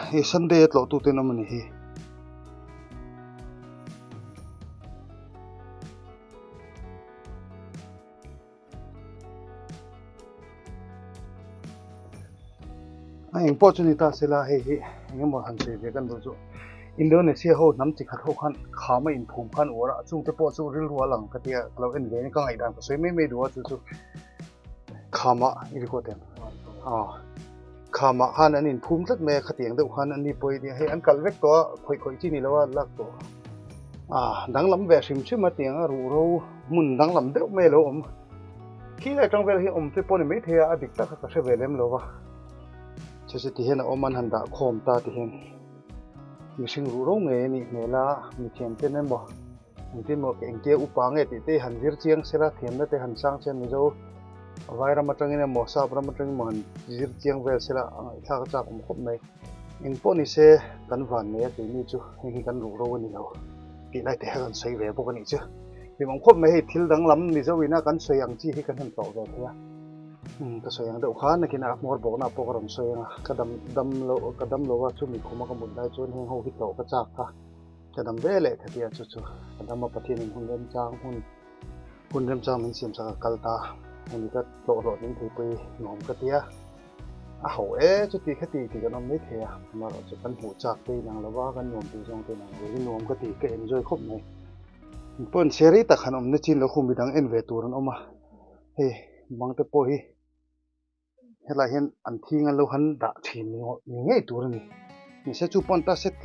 hei Sunday a tlawh tu ten awm a ni hi. A eng pawh chu ni ta se la hei hi eng emaw han sawi ve kan duh chu Indonesia ho hnam chi khat ho khan kham a inphum khan uar a chungte pawh chu rilru a lang ka tia ka lo en ve a ni ka ngaihdan ka sawi mai mai duh a chu chu kham ah i record em aw kham ah khan an inphum tlat mai a khatiang deuh khan an ni pawh hi hei an kalh vek tawh a khawih khawih chi ni lo a lak tawh a danglam ve hrim hrim a tiang a ruhro hmun danglam deuh mai a lo awm. Khi lai tang vel hi awm te pawh ni maithei a, a dik tak kha ka hre ve lem lo va. Chu chu ti hian a awm an han dah khawm ta ti hian mihring ruh ro ngei a nih hmel a, mithiam ten emaw engtin maw engtia upa nge tih te han zir chiang sela thiamna te han sang chian Mizo vai ram atangin emaw sap ram atangin emaw han zir chiang vel sela a ngaihthlak a chak awm khawp mai. Eng pawh ni se kan van nei a keini chu heng hi kan ruh ro a ni lo tih lai te kha kan sawi ve bawk a nih chu. Hlimawm khawp mai hei thil danglam Mizo ina kan sawi ang chi hi kan han tlawh ve thei a, umm ka sawi ang deuh khan nakin a hmawr bawkna pawh ka rawn sawi ang a, ka dam dam lo ka dam lo a chumi khuma ka mut lai chuan heng ho hi tlawh ka chak kha ka dam ve leh kha tia chu chu ka dam a Pathianin hun remchang hun. Hun remchang min siam chak a kal ta. Hemi ka tlawh hlawh ding thei pawh hi nuam ka ti a. A ho e chuti khati tih kan awm mai thei a. Amaherawhchu kan hmuh chak te inang lo va, kan nuam tih zawng te inang lo hi nuam ka ti, ka enjoy khawp mai. Engpawh an chhe rei tak han awm na chin lo khu midang en ve tur an awm a. Hei bang te pawh hi. Helai hian an thing an lo han dah thin ni ni ngei tur a ni. Mahse chu pawn ta set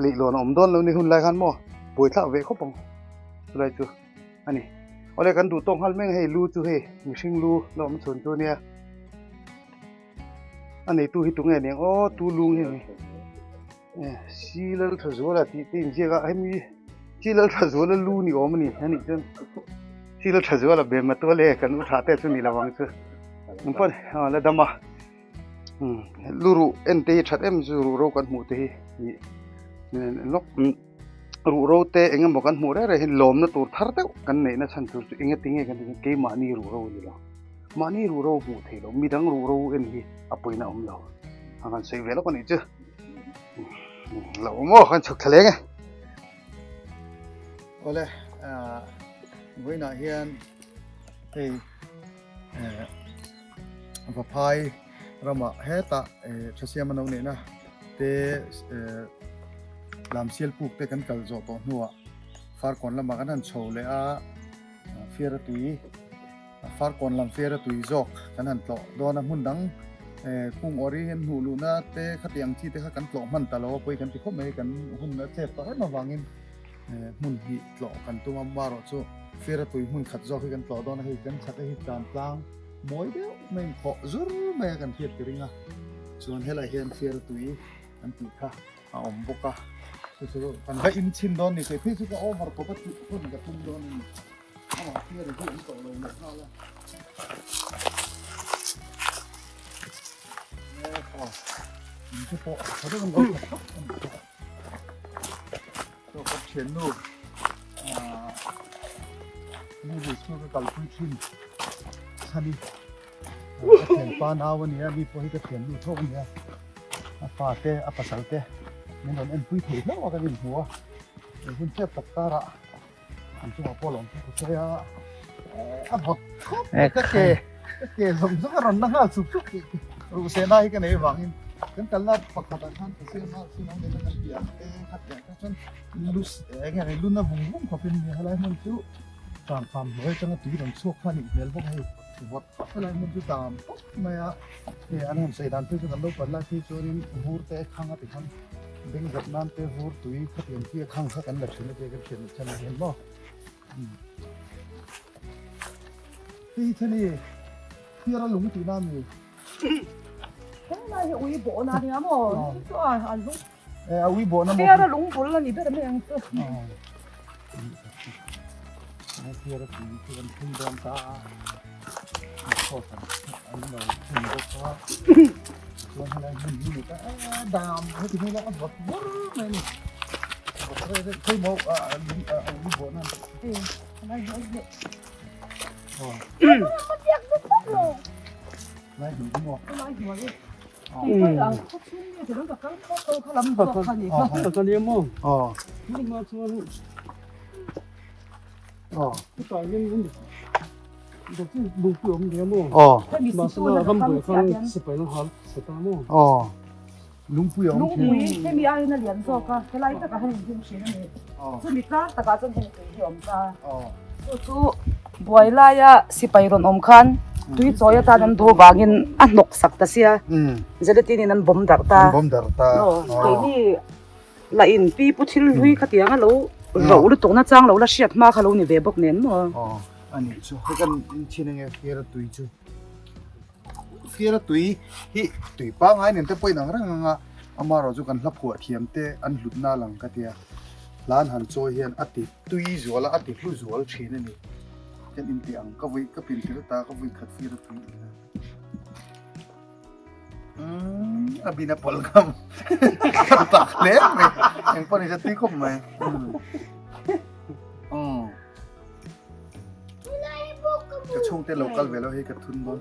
leihlawn a awm dawn lo ni hun lai khan maw buaithlak ve khawp ang chulai chu a ni. Awle kan duh tawk nghal mek hei lu chu hei mihring lu la awm chhun chu a nia. A neitu hi tunge aniang aw tu lu nge ni. Silal tha zuala tih te inziak a hemi Silal tha zuala lu ni awm a ni a nih chuan Silal tha zuala be matual e kan u tha te chu ni lo ang chu ang pawn a la dam a lu ruh en te hi that em chu ruh ro kan hmuh te hi lawk ruh ro te eng emaw kan hmuh reng reng hi lawmna tur thar deuh kan neihna chhan tur chu eng ati nge kan tih chuan keimahni ruh ro a ni lo mahni ruh ro hmuh theih loh midang ruh ro en hi a pawina a awm lo a kan sawi ve lawk a nih chu. Lo maw kan chhuk thla leng e. Awle vawiinah hian hei Vaphai ramah hetah Thasiama no nehna te Lamsial puk te kan kal zawh tawh hnuah Farkawn lamah kan han chho leh a Fiara tui Farkawn lam fiara tui zawk kan han tlawh dawn a, hmun dang kung awri hian hnuh luhna te khati ang chi te kha kan tlawh hman ta lo a, pawi kan ti khawp mai, kan hun a chep tawh em avangin hmun hnih tlawh kan tum a, marawh chu fiara tui hmun khat zawk hi kan tlawh dawn a, hei kan chhak hi tlan tlang mawi deuh mai inkhawh zur mai a kan hriat ti ring a, chuan helai hian fiara tui an tih kha a awm bawk a, chu chu kan va inchhin dawn ni, kei phei chu ka over khawp a tih hun ka tum dawn a ni. Pa nau a nia mi pawh hi ka thiannu tho a nia a fa te a pasal te min rawn enpui thei hlauh a kan inhmu a hun chep tak karah An chungah pawh lawm chu ka sawi a, a vawt khawp mai ka ke ka ke zawng zawng a rawn la nghal chuk chuk tih ruhsehna hi ka nei avangin kan kalna pakhatah khan ka siam a chu lo nena kan tih ang te kha tih ang te chuan lu eng nge lun a vung vung khawpin nia helai hmun chu tlan pham hnuai atanga tui rawn chhuak kha a nih hmel bawk a hei vawt khawp helai hmun chu tam khawp mai a hei an han sawi dan phei chu kan lo pan lai phei chuanin vur te khang a ti khan. Beng zat nan te vur tui khatiang chi a khang kha kan la thin a tia kan hriat leh chhan a hian maw. Hei hi thani thiara lung tih na mi. Helai hi ui bawh na nia maw chu a an lung. E a ui bawh na maw. Thiara lung bul a ni ber mai ang chu. Thiara tui chu kan thun dawn ta a. An lo thun bawk a. Chuan helai hmun hi ni ta a dam heti hmel a vawt bur mai a ni. Vawt rei rei khawi maw a ui bawh nan. Lai hmun hi maw. Lungpui a awm thin. Lungpui hemi aiin a lian zawk a, helai takah hian inhung thin a ni. Chumi tlang takah chuan hemi tui hi a awm ta. Chu chu buai laia sipai rawn awm khan tui chawi atan an duh vangin a hnawk sak ta sia. Gelatin in an bawm darh ta. An bawm darh ta. Keini la in pi pu thil hlui khatiang a lo roh lutuk na chang lo la hriat hma kha lo ni ve bawk nen maw. A nih chu hei kan inchhin enge fiara tui chu. Fiara tui hi tui pangngai nen te pawhin ang reng ang a, amaherawh chu kan hla phuah thiam te an hlutna lang ka tia. Hla an han chawi hian a ti tui zual a, a ti hlu zual thin a ni. Kan intih ang ka vui ka pin tir ta ka vui khat fiara tui in a. A bin a pawlh ngam ka tak hle mai eng pawh ni se tui khawp mai. Ka chhungte lo kal ve lo hei ka thun dawn.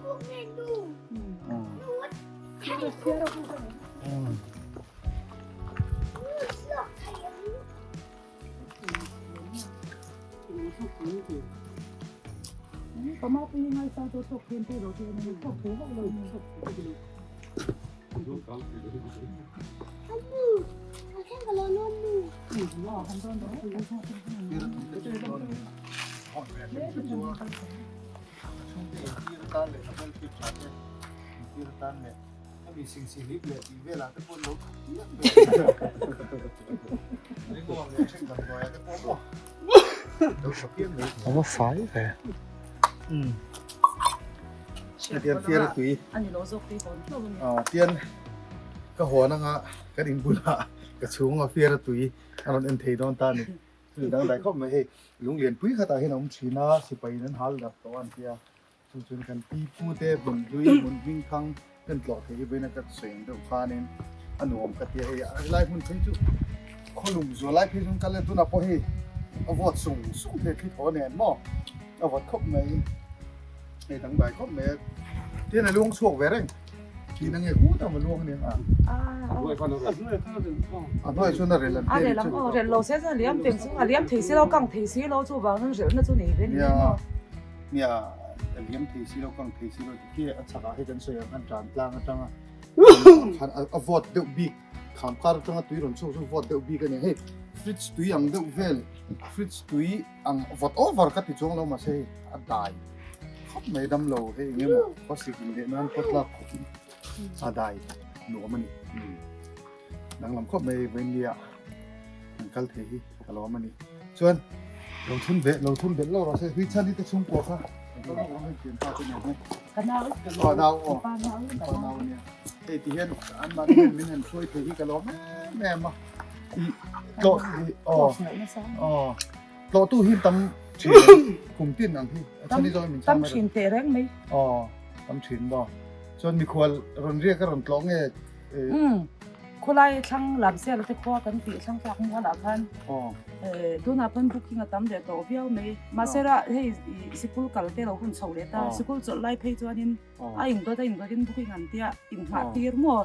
Ava fai ve. Tian fiara tui. Tian ka hawn anga kan in bulah ka chhunga fiara tui a rawn en thei dawn ta a ni. Chu dang dai khawp mai hei lunglian pui khatah hian a awm thin a sipai in an hal darh tawh a an tia. Chu chuan kan pi pu te hmun hlui hmun hming thang kan tlawh thei hi vawiin a ka sawi ang deuh khanin a nuam ka ti a, hei a lai hmun phei chu khawlum zual lai phei chuan kal e tunah pawh hei a vawt sung sung thei thli thaw nen maw a vawt khawp mai hei dangdai khawp mai a tin a luang chhuak ve reng tih na nge kut ang a luang ania a a hnuai chuan a rel an a rel ang aw rel lo se chuan a liam peng chu a liam thei si lo kang thei si lo chuvangin relna chu nei ve ni maw. Nia, a liam thei si lo, kang thei si lo ti khi a chhakah hi kan sawi ang khan tan tlang atanga khan a vawt deuh bik kham kar atanga tui rawn chhuak chu vawt deuh bik a ni. Hei fridge tui ang deuh vel, fridge tui ang vawt over ka ti chuang lo mahse hei a dai khawp mai dam lo hei eng emaw khawsik in leh nan pawt lak khawp in a dai nuam a ni. Danglam khawp mai vawiinnia an kal thei hi ka lawm a ni. Chuan lo thun ve lo thun belh lo rawh se hui chhan hi te chhungkua kha kan kal rawh hei thian pa te nen hian. Ka nau. Aw nau aw. Pa nau. Pa nau ania. Hei ti hian an mahni hian min han hruai thei hi ka lawm em em a. I tlawh i aw aw tlawh tu hi tam thin kum tin ang hi a chhan hi zawng min chhang Tam thin teh reng mai. Aw tam thin maw. Chuan mikhual rawn riak a rawn tlawh nge Umm khawlai thlang lam sel te khua kan tih thlang tlak mual ah khan tunah pawn booking a tam leh tawh viau mai mahse ra hei sikul kal te lo hun chho leh ta sikul chawlh lai phei chuanin a indawt a indawt in booking an tia inghah tir maw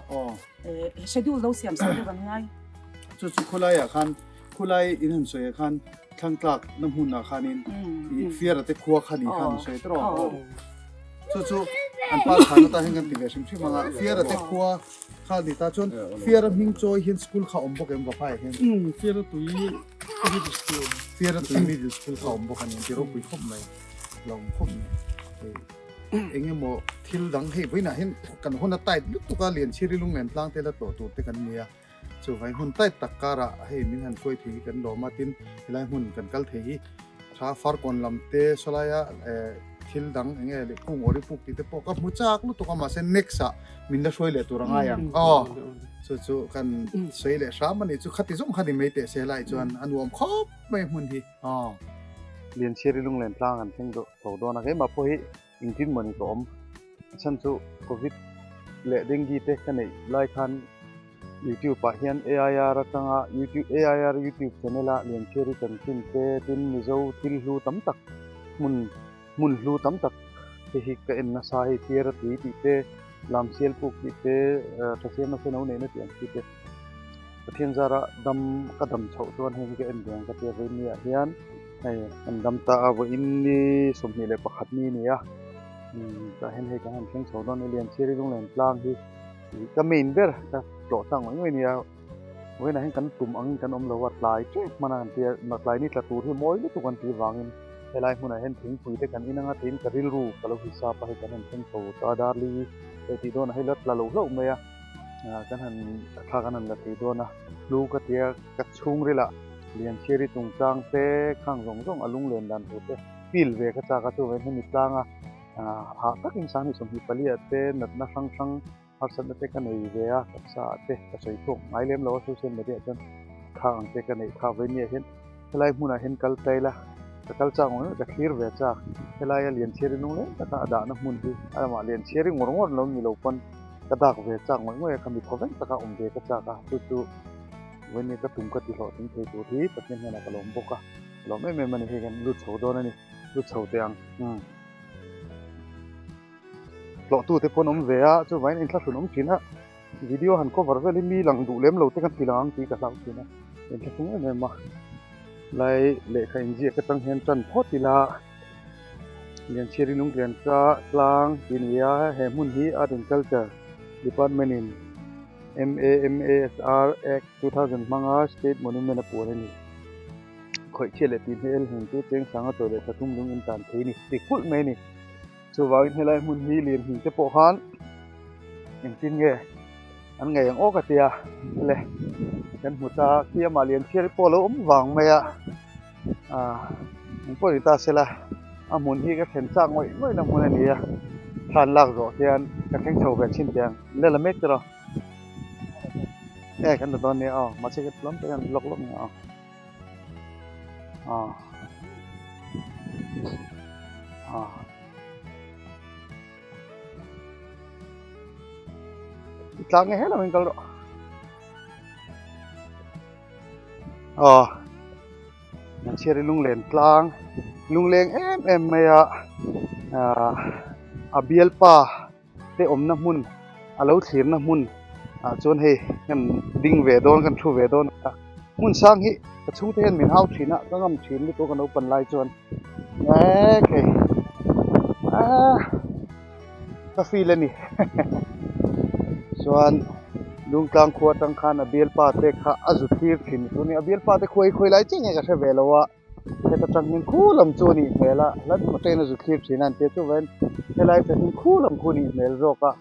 schedule lo siam sak deuh an ngai. Chu chu khawlai ah khan khawlai in han sawi ah khan thlang tlak na hmun ah khanin i fiara te khua kha ni khan sawi tawh rawh. Chu chu an pa khan ata hian kan ti ve hrim hrim ang a, Fiara te khua kha ni ta chuan Fiara hming chawi hian school kha awm bawk em Vaphai ah hian? Umm Fiara tui middle school. Fiara tui middle school kha awm bawk a ni, an ti ropui khawp mai, la awm khawp mai. Hei eng emaw thil dang hei vawiinah hian kan hun a tight lutuk a, Lianchhiri lunglen tlang te la tlawh tur te kan ni a, chuvai hmun tight tak karah hei min han hruai thei hi kan lawm a, tin helai hmun kan kal thei hi Tha farkawn lam te sawlaia thil dang eng nge leh kung awri puk tih te pawh ka hmu chak lutuk a mahse next ah min la hruai leh tur a ngai ang aw chu chu kan sawi leh hram a nih chu khati zawng kha ni mai teh se helai chuan a nuam khawp mai hmun hi aw. Lianchhiari lunglen tlang an thleng deuh tho dawn a keimah pawh hi engtin mawni ka awm a chhan chu covid leh dengue te ka neih lai khan youtube ah hian AIR atanga youtube AIR youtube channel a Lianchhiari chanchin te tin Mizo thil hlu tam tak hmun hmun hlu tam tak te hi ka en nasa hei Piara tui tih te Lamsial puk tih te Thasiama se no neihna tih ang chi te Pathian zara dam ka dam chhoh chuan heng hi ka en ve ang ka tia vawiin ah hian hei an dam ta a vawiin ni 21 ni a ni a tah hian hei kan han thleng chho dawn a ni Lianchhiari lunglen tlang hi. Ka main ber ka tlawh chang ngawih ngawih nia vawiinah hian kan tum angin kan awm lo a tlai tep hman a kan tia tlai ni tla tur hi mawi lutuk an tih vangin helai hmunah hian thingpui te kan in anga tiin ka rilru ka lo hisap a hei kan han thleng chho ta darli hei tih dawnah hei la tla lo hlauh mai a kan han thla kan han la thei dawn a hlu ka tia ka chhungrilah Lianchhiari chungchang te khang zawng zawng a lunglen dan tur te feel ve ka chak a chuvangin hemi tlanga Hah takin sanghnih 24 ah te natna hrang hrang harsatna te ka nei ve a, taksa ah te ka sawi thawk ngai lem lo a social media ah chuan thla ang te ka neih kha vawinia hian helai hmunah hian kal ta ila ka kal chak ngawih ngawih ka thlir ve chak helaia Lianchhiari nung lem taka a dahna hmun hi a lamah Lianchhiari ngawr ngawr lo ni lo pawn ka dak ve chak ngawih ngawih a ka mi thaw veng taka awm ve ka chak a chu chu vawinia ka tum ka ti hlawhtling thei tur hi Pathian hnenah ka lawm bawk a ka lawm em em a ni hei kan lut chho dawn a ni lut chho teh ang umm. Tlawhtu te pawh an awm ve a, chuvangin inthlahrun awm thin a, video han cover vel hi mi lang duh lem lo te kan ti lang ang tih ka hlau thin a, inthlahrung em em a, lai lehkha inziak atang hian tan phawt ila Lianchhiari Lungtlian tlang tih a ni a, he hmun hi Art and Culture Department in MAMASR Act 2000 hmanga State Monument a puan a ni. Khawih chhiat leh tih hmel heng chu cheng sanga chawi leh thla thum lung in tan thei a ni ti kulh mai a ni. Chuvangin helai hmun hi lian hming te pawh khan engtin nge an ngaih ang aw ka tia le kan hmu ta khi amah lian chhiar pawh a lo awm vang mai a ah eng pawh ni ta sela a hmun hi ka thlen chak ngawih ngawih na hmun a ni a thlan lak zawh hian ka thleng chho ve thin teh ang la la mek tiraw e kan la dawn nia aw mahse ka tlawm te hian lawk lawk nia aw. Ah. Ah. Tlang nge helam in kal rawh. Ah. Nan chhiar i lunglen tlang. Lungleng em em mai a. Ah. A bialpa te awmna hmun a lo thlirna hmun ah chuan hei kan ding ve dawn kan thu ve dawn a hmun sang hi ka chhungte hian min hau thin a ka ngam thin lutuk a naupang lai chuan mek hei ah ka feel a ni chuan Lungtlang khua atang khan a bialpa te kha a zu thlir thin chu a ni a bialpa te khuai khawi lai chiah nge ka hre ve lo a. Heta tang hian khu lam chu a nih hmel a hla deuh atangin a zu thlir thin a an tia chuvain helai tang hian khu lam khu a nih hmel zawk a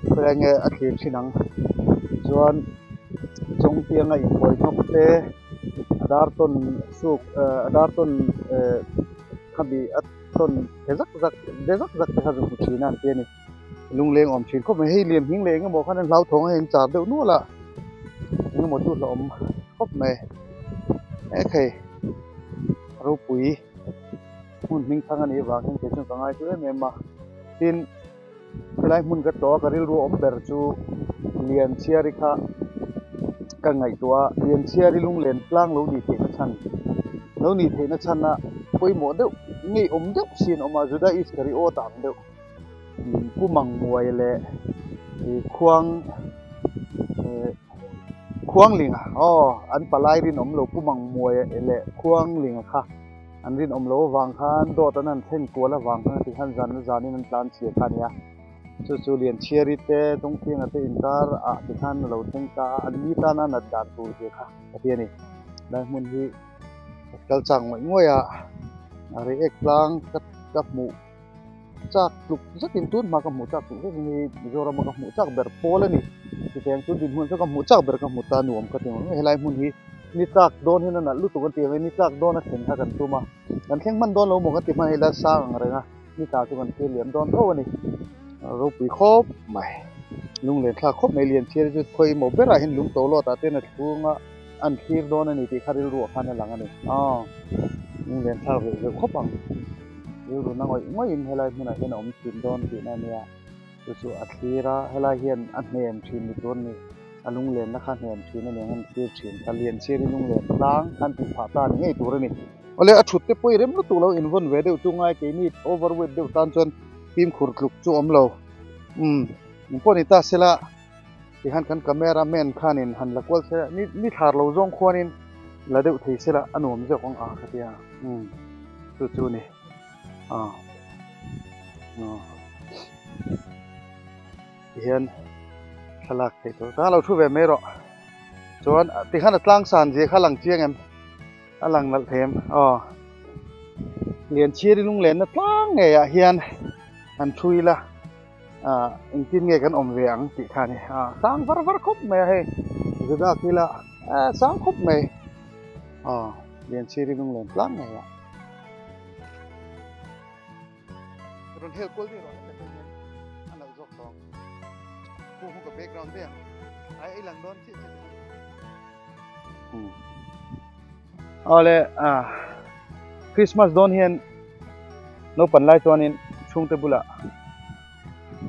khawilai nge a thlir thin ang chuan chawngtianga inkawi hnawk te a dar tawn suk eh a dar tawn eh khabi a tawn the zak zak de zak zak te kha zu hmu thin a an tia a ni lungleng awm thin khawp mai hei lian hming leh eng emaw khan an hlauthawng a hei an char deuh nual a eng emaw chu hlauhawm khawp mai maithei ropui hmun hming thang a nih avang hian kei chuan ka ngai chu em em a tin helai hmun ka tlawh a ka rilru awm ber chu Lianchhiari kha ka ngaihtuah a Lianchhiari lunglen tlang lo nih theihna chhan lo nih theihna chhan a pawimawh deuh ngeiawm deuh si an awm a Juda Iskariot a ang deuh. Pu Mangmuai leh ih khuang eh Khuanglinga aw an palai rinawm lo Pu Mangmuai leh Khuanglinga kha an rinawm loh avang khan dawt an han thlen kual avang khan ti khan zan zanin an tlan chhia kha a nia chu chu Lianchhiari te Dawngthianga te inkar ah ti khan a lo thleng ta a an ni tana nat dan tur zia kha ka ti a ni helai hmun hi ka kal chak ngawih ngawih a a reiek tlang ka hmuh. Chak tluk zetin tun hma ka hmuh chak tluk zetin hi Mizorama ka hmuh chak ber pawl a ni. Chutiang chu dinhmun chu ka hmuh chak ber ka hmu ta nuam ka ti ngawt ngawt. Helai hmun hi ni tlak dawn hian a nalh lutuk an ti ang e, ni tlak dawn a thlen kha kan tum a, kan thleng hman dawn lo maw kan ti hman hei la sang ang reng a, ni tla chu kan thlir liam dawn tho a ni. Ropui khawp mai, lunglen thlak khawp mai Lianchhiar chu khawi maw berah hian lung to lawt ah te hian a thlung a, an thlir dawn a ni tih kha rilru ah khan a lang a ni. Aw, lunglen thlak ve zeuh khawp ang. Rilru na ngawih ngawih in helai hmunah hian a awm thin dawn tihna a nia chu chu a thlir a helai hian a hnem thin ni tur a ni a lunglenna kha hnem thin a ni ang an thlir thin kha Lianchhiari lunglen tlang khan tih phah ta ni ngei tur a ni. Awle a thut te pawh i rem lutuk lo invawn ve deuh chu ngai keini overweight deuh tan chuan fimkhur tluk chu awm lo umm engpawh ni ta sela tihian kan camera man khanin han la kual se ni ni thlar lo zawng khuanin la deuh thei sela a nuam zawk ang a ka tia umm chu chu a ni ah ah tihian thlalak theih tur ta lo thu ve mai rawh chuan tikhan a tlang san zia kha a lang chiang em a lang nalh thei em aw Lianchhiari lunglenna tlang ngeiah hian han thu ila. ah engtin nge kan awm ve ang tih kha a ni ah sang var var khawp mai a hei Juda kila eh sang khawp mai aw Lianchhiri lunglen tlang ngei a rawn hel kual deuh rawh heta hian a nalh zawk tawh ang khu khu ka background daih ang ai ei lang dawn chiah chiah awle ah Christmas dawn hian naupang lai chuanin chhungte bulah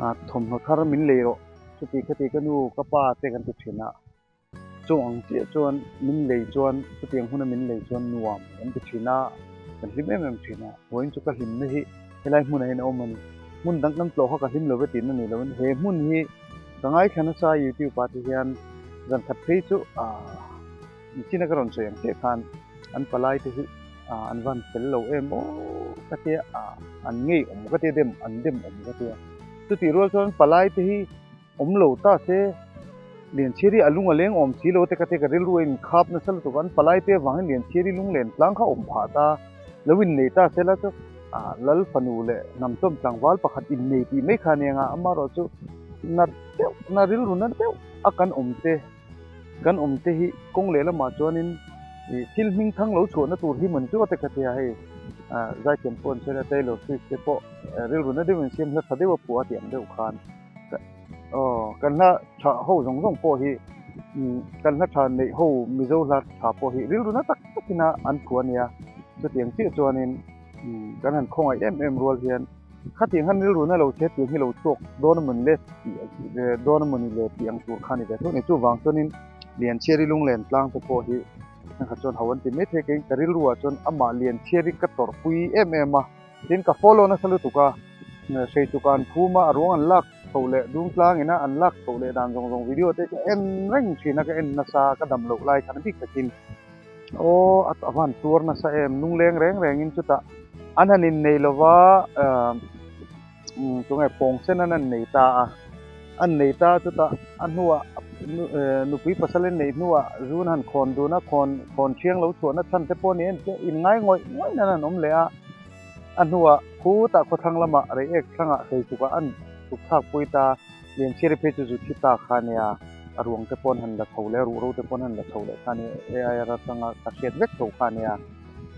ah thawmhnaw thar min lei rawh chuti khati ka nu ka pa te kan ti thin a chung ang chiah chuan min lei chuan chutiang huna min lei chuan nuam kan ti thin a kan hlim em em thin a vawiin chu ka hlimna hi helai hmunah hian a awm a ni hmun dang kan tlawh kha ka hlim lo ve tihna ni lovin he hmun hi ka ngaithla nasa youtube ah te hian zan khat phei chu ah. China ka rawn sawi ang chiah khan an palai te hi An van fel lo em aw ka tia, an ngei awm ka tia dem an dem awm ka tia. Chutih rual chuan palai te hi awm lo ta se Lianchhiari a lung a leng awm si lo te ka tia ka rilru a inkhap nasa lutuk a, an palai te avangin Lianchhiari lunglen tlang kha awm phah ta lo innei ta se la chu Lal fanu leh hnamchawm tlangval pakhat innei tih mai kha a nia nga, amaherawhchu na deuh na rilru na deuh a kan awm te. Kan awm te hi kawng leh lamah chuanin ih thil hming thang lo chhuahna tur hi man chu a te kha thei a hei ah zaithiam pawh an sawi a Taylor Swift te pawh rilru na deuhin siam hla tha deuh a phuah a tih ang deuh khan aw kan hla tha ho zawng zawng pawh hi kan hla tha neih ho Mizo hla tha pawh hi rilru na tak takin a an phuah a nia chutiang chiah chuanin kan han khawngaih em em rual hian. Khatiang khan rilru na lo che tiang hi lo chhuak dawn a mawni le tih dawn a mawni le tih ang tur kha a ni ve thung a ni. Chuvang chuanin Lianchhiari lunglen tlang te pawh hi thenkhat chuan ho an ti mai thei keiin ka rilru ah chuan amah Lianchhiari ka tawrhpui em em a, tin ka follow nasa lutuk a, Hreichuka an phum a, a ruang an lak chhoh leh Dungtlang ina an lak chhoh leh dan zawng zawng video te ka en reng thin a, ka en nasa ka dam loh lai khan bik takin. Aw a van tuar nasa em lungleng reng rengin chutah an han innei lova tunge pawng sen an han nei ta a an nei ta chutah a hnuah nupui pasal in neih hnuah zun han khawn dun a khawn khawn thiang lo chhuahna chhan te pawh ni en te in ngai ngawih ngawih nan an awm leh a a hnuah khutah khawthlang lamah reiek thlangah hreichukah an chhuk thlak pui ta Lianchhiari phei chu zu thi ta kha nia. A ruang te pawh an han la chho leh a, ruhro te pawh an han la chho leh kha nia, AIR atanga ka hriat vek tho kha nia,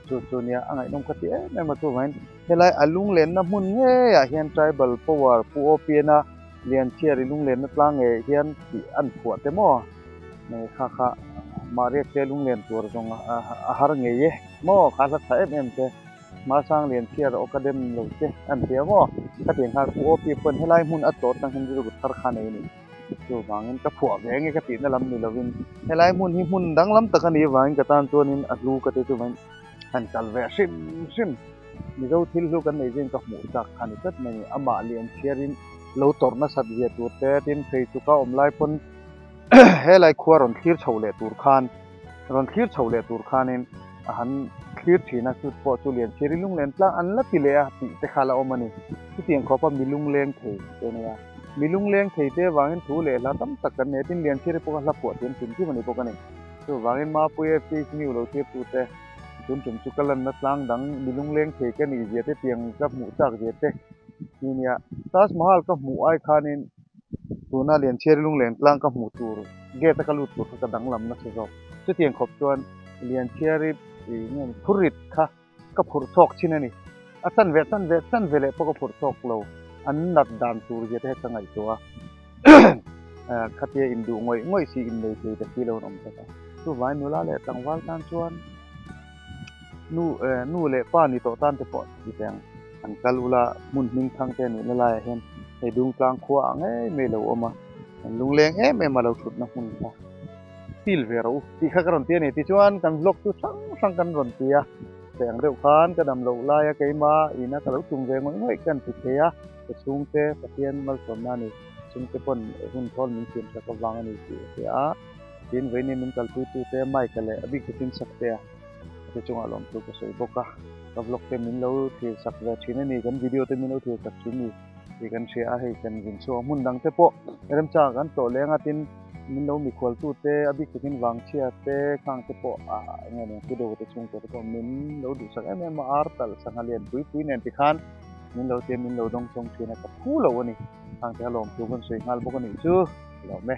chu chu nia a ngaihnawm ka ti em em a, chuvangin helai a lunglenna hmun ngeiah hian Tribal Power Pu Opiena Lianchhiari lunglenna tlang ngeiah hian tih an phuah te maw kha kha Mahriak te lunglen tur zawng a har ngei e maw kha hla tha em em te. Hmasang lian chhiar aw ka dem lo che an ti a maw? Khatiang khan Pu Opi pawn helai hmun a tlawt tang hian rilru thar kha nei a ni. Chuvangin ka phuah ve nge ka tihna lam ni lovin helai hmun hi hmun danglam tak a nih avangin ka tan chuanin a hlu ka ti chuvangin han kal ve hrim hrim. Mizo thil hlu kan nei zin ka hmuh chak kha ni tlat mai a ni. Amah lian chhiarin lo tawrh nasat zia tur te tin phei chu ka awm lai pawn helai khua rawn thlir chho leh tur khan rawn thlir chho leh tur khanin a han thlir thin a, chut pawh chu Lianchhiari lunglen tlang an la ti leh a tih te kha la awm a ni. Chutiang khawpa mi lungleng thei te a nia. Mi lungleng thei te avangin thu leh hla tam tak kan nei a, tin Lianchhiari pawh kha hla phuah thiam hrim hrim a ni bawk a ni. Chuvangin Mapui FC new lo thlir tute tun tum chu ka lanna tlang dang mi lungleng thei ka nih zia te tiang ka hmuh chak zia te hi nia. Taj Mahal ka hmuh ai khanin tuna Lianchhiari lunglen tlang ka hmuh tur gate a ka lut tur kha ka danglam nasa zawk. Chutiang khawp chuan Lianchhiari phurrit kha ka phurh chhawk thin a ni. A chan ve chan ve chan ve leh pawh ka phurh chhawk lo. An nat dan tur zia te hi ka ngaihtuah a. Khatia induh ngawih ngawih si innei thei ta si lo an awm tlat a. Chuvangin nula leh tlangval tan chuan nu nu leh pa ni tawh tan te pawh ti teh ang. An kal ula hmun hming thang te nihna laiah hian hei Dungtlang khua ah ngei mai lo awm a. An lungleng em em a lo thutna hmun kha. Feel ve rawh u tih kha ka rawn ti a ni. Tichuan kan vlog chu hrang hrang kan rawn ti a, hei ang deuh khan ka dam loh laia keima ina ka lo tum ve ngawih ngawih ka han ti thei a, ka chhungte Pathian malsawmna a ni, chhungte pawn hun thawl min siam sak avang a ni tih a hria a, tin vawiin min kalpui tute Mike-a leh a bik takin Saktea te chungah lawmthu ka sawi bawk a, ka vlog te min lo thlir sak ve thin a ni, kan video te min lo thlir sak thin a ni tih kan hria a, hei kan zin chhuak hmun dang te pawh remchangah kan tlawh leng a, tin. Min lo mikhual tu te, a bik takin vangchhia te, khang te pawh ah eng nge pu deuh te chhungkaw te pawh min lo duhsak em em a, ar talh sangha lian pui pui nen tikhan min lo tia min lo dawng chawng thin a, ka phu lo a ni. Khang te kha lawmthu kan sawi nghal bawk a nih chu, ka lawm e.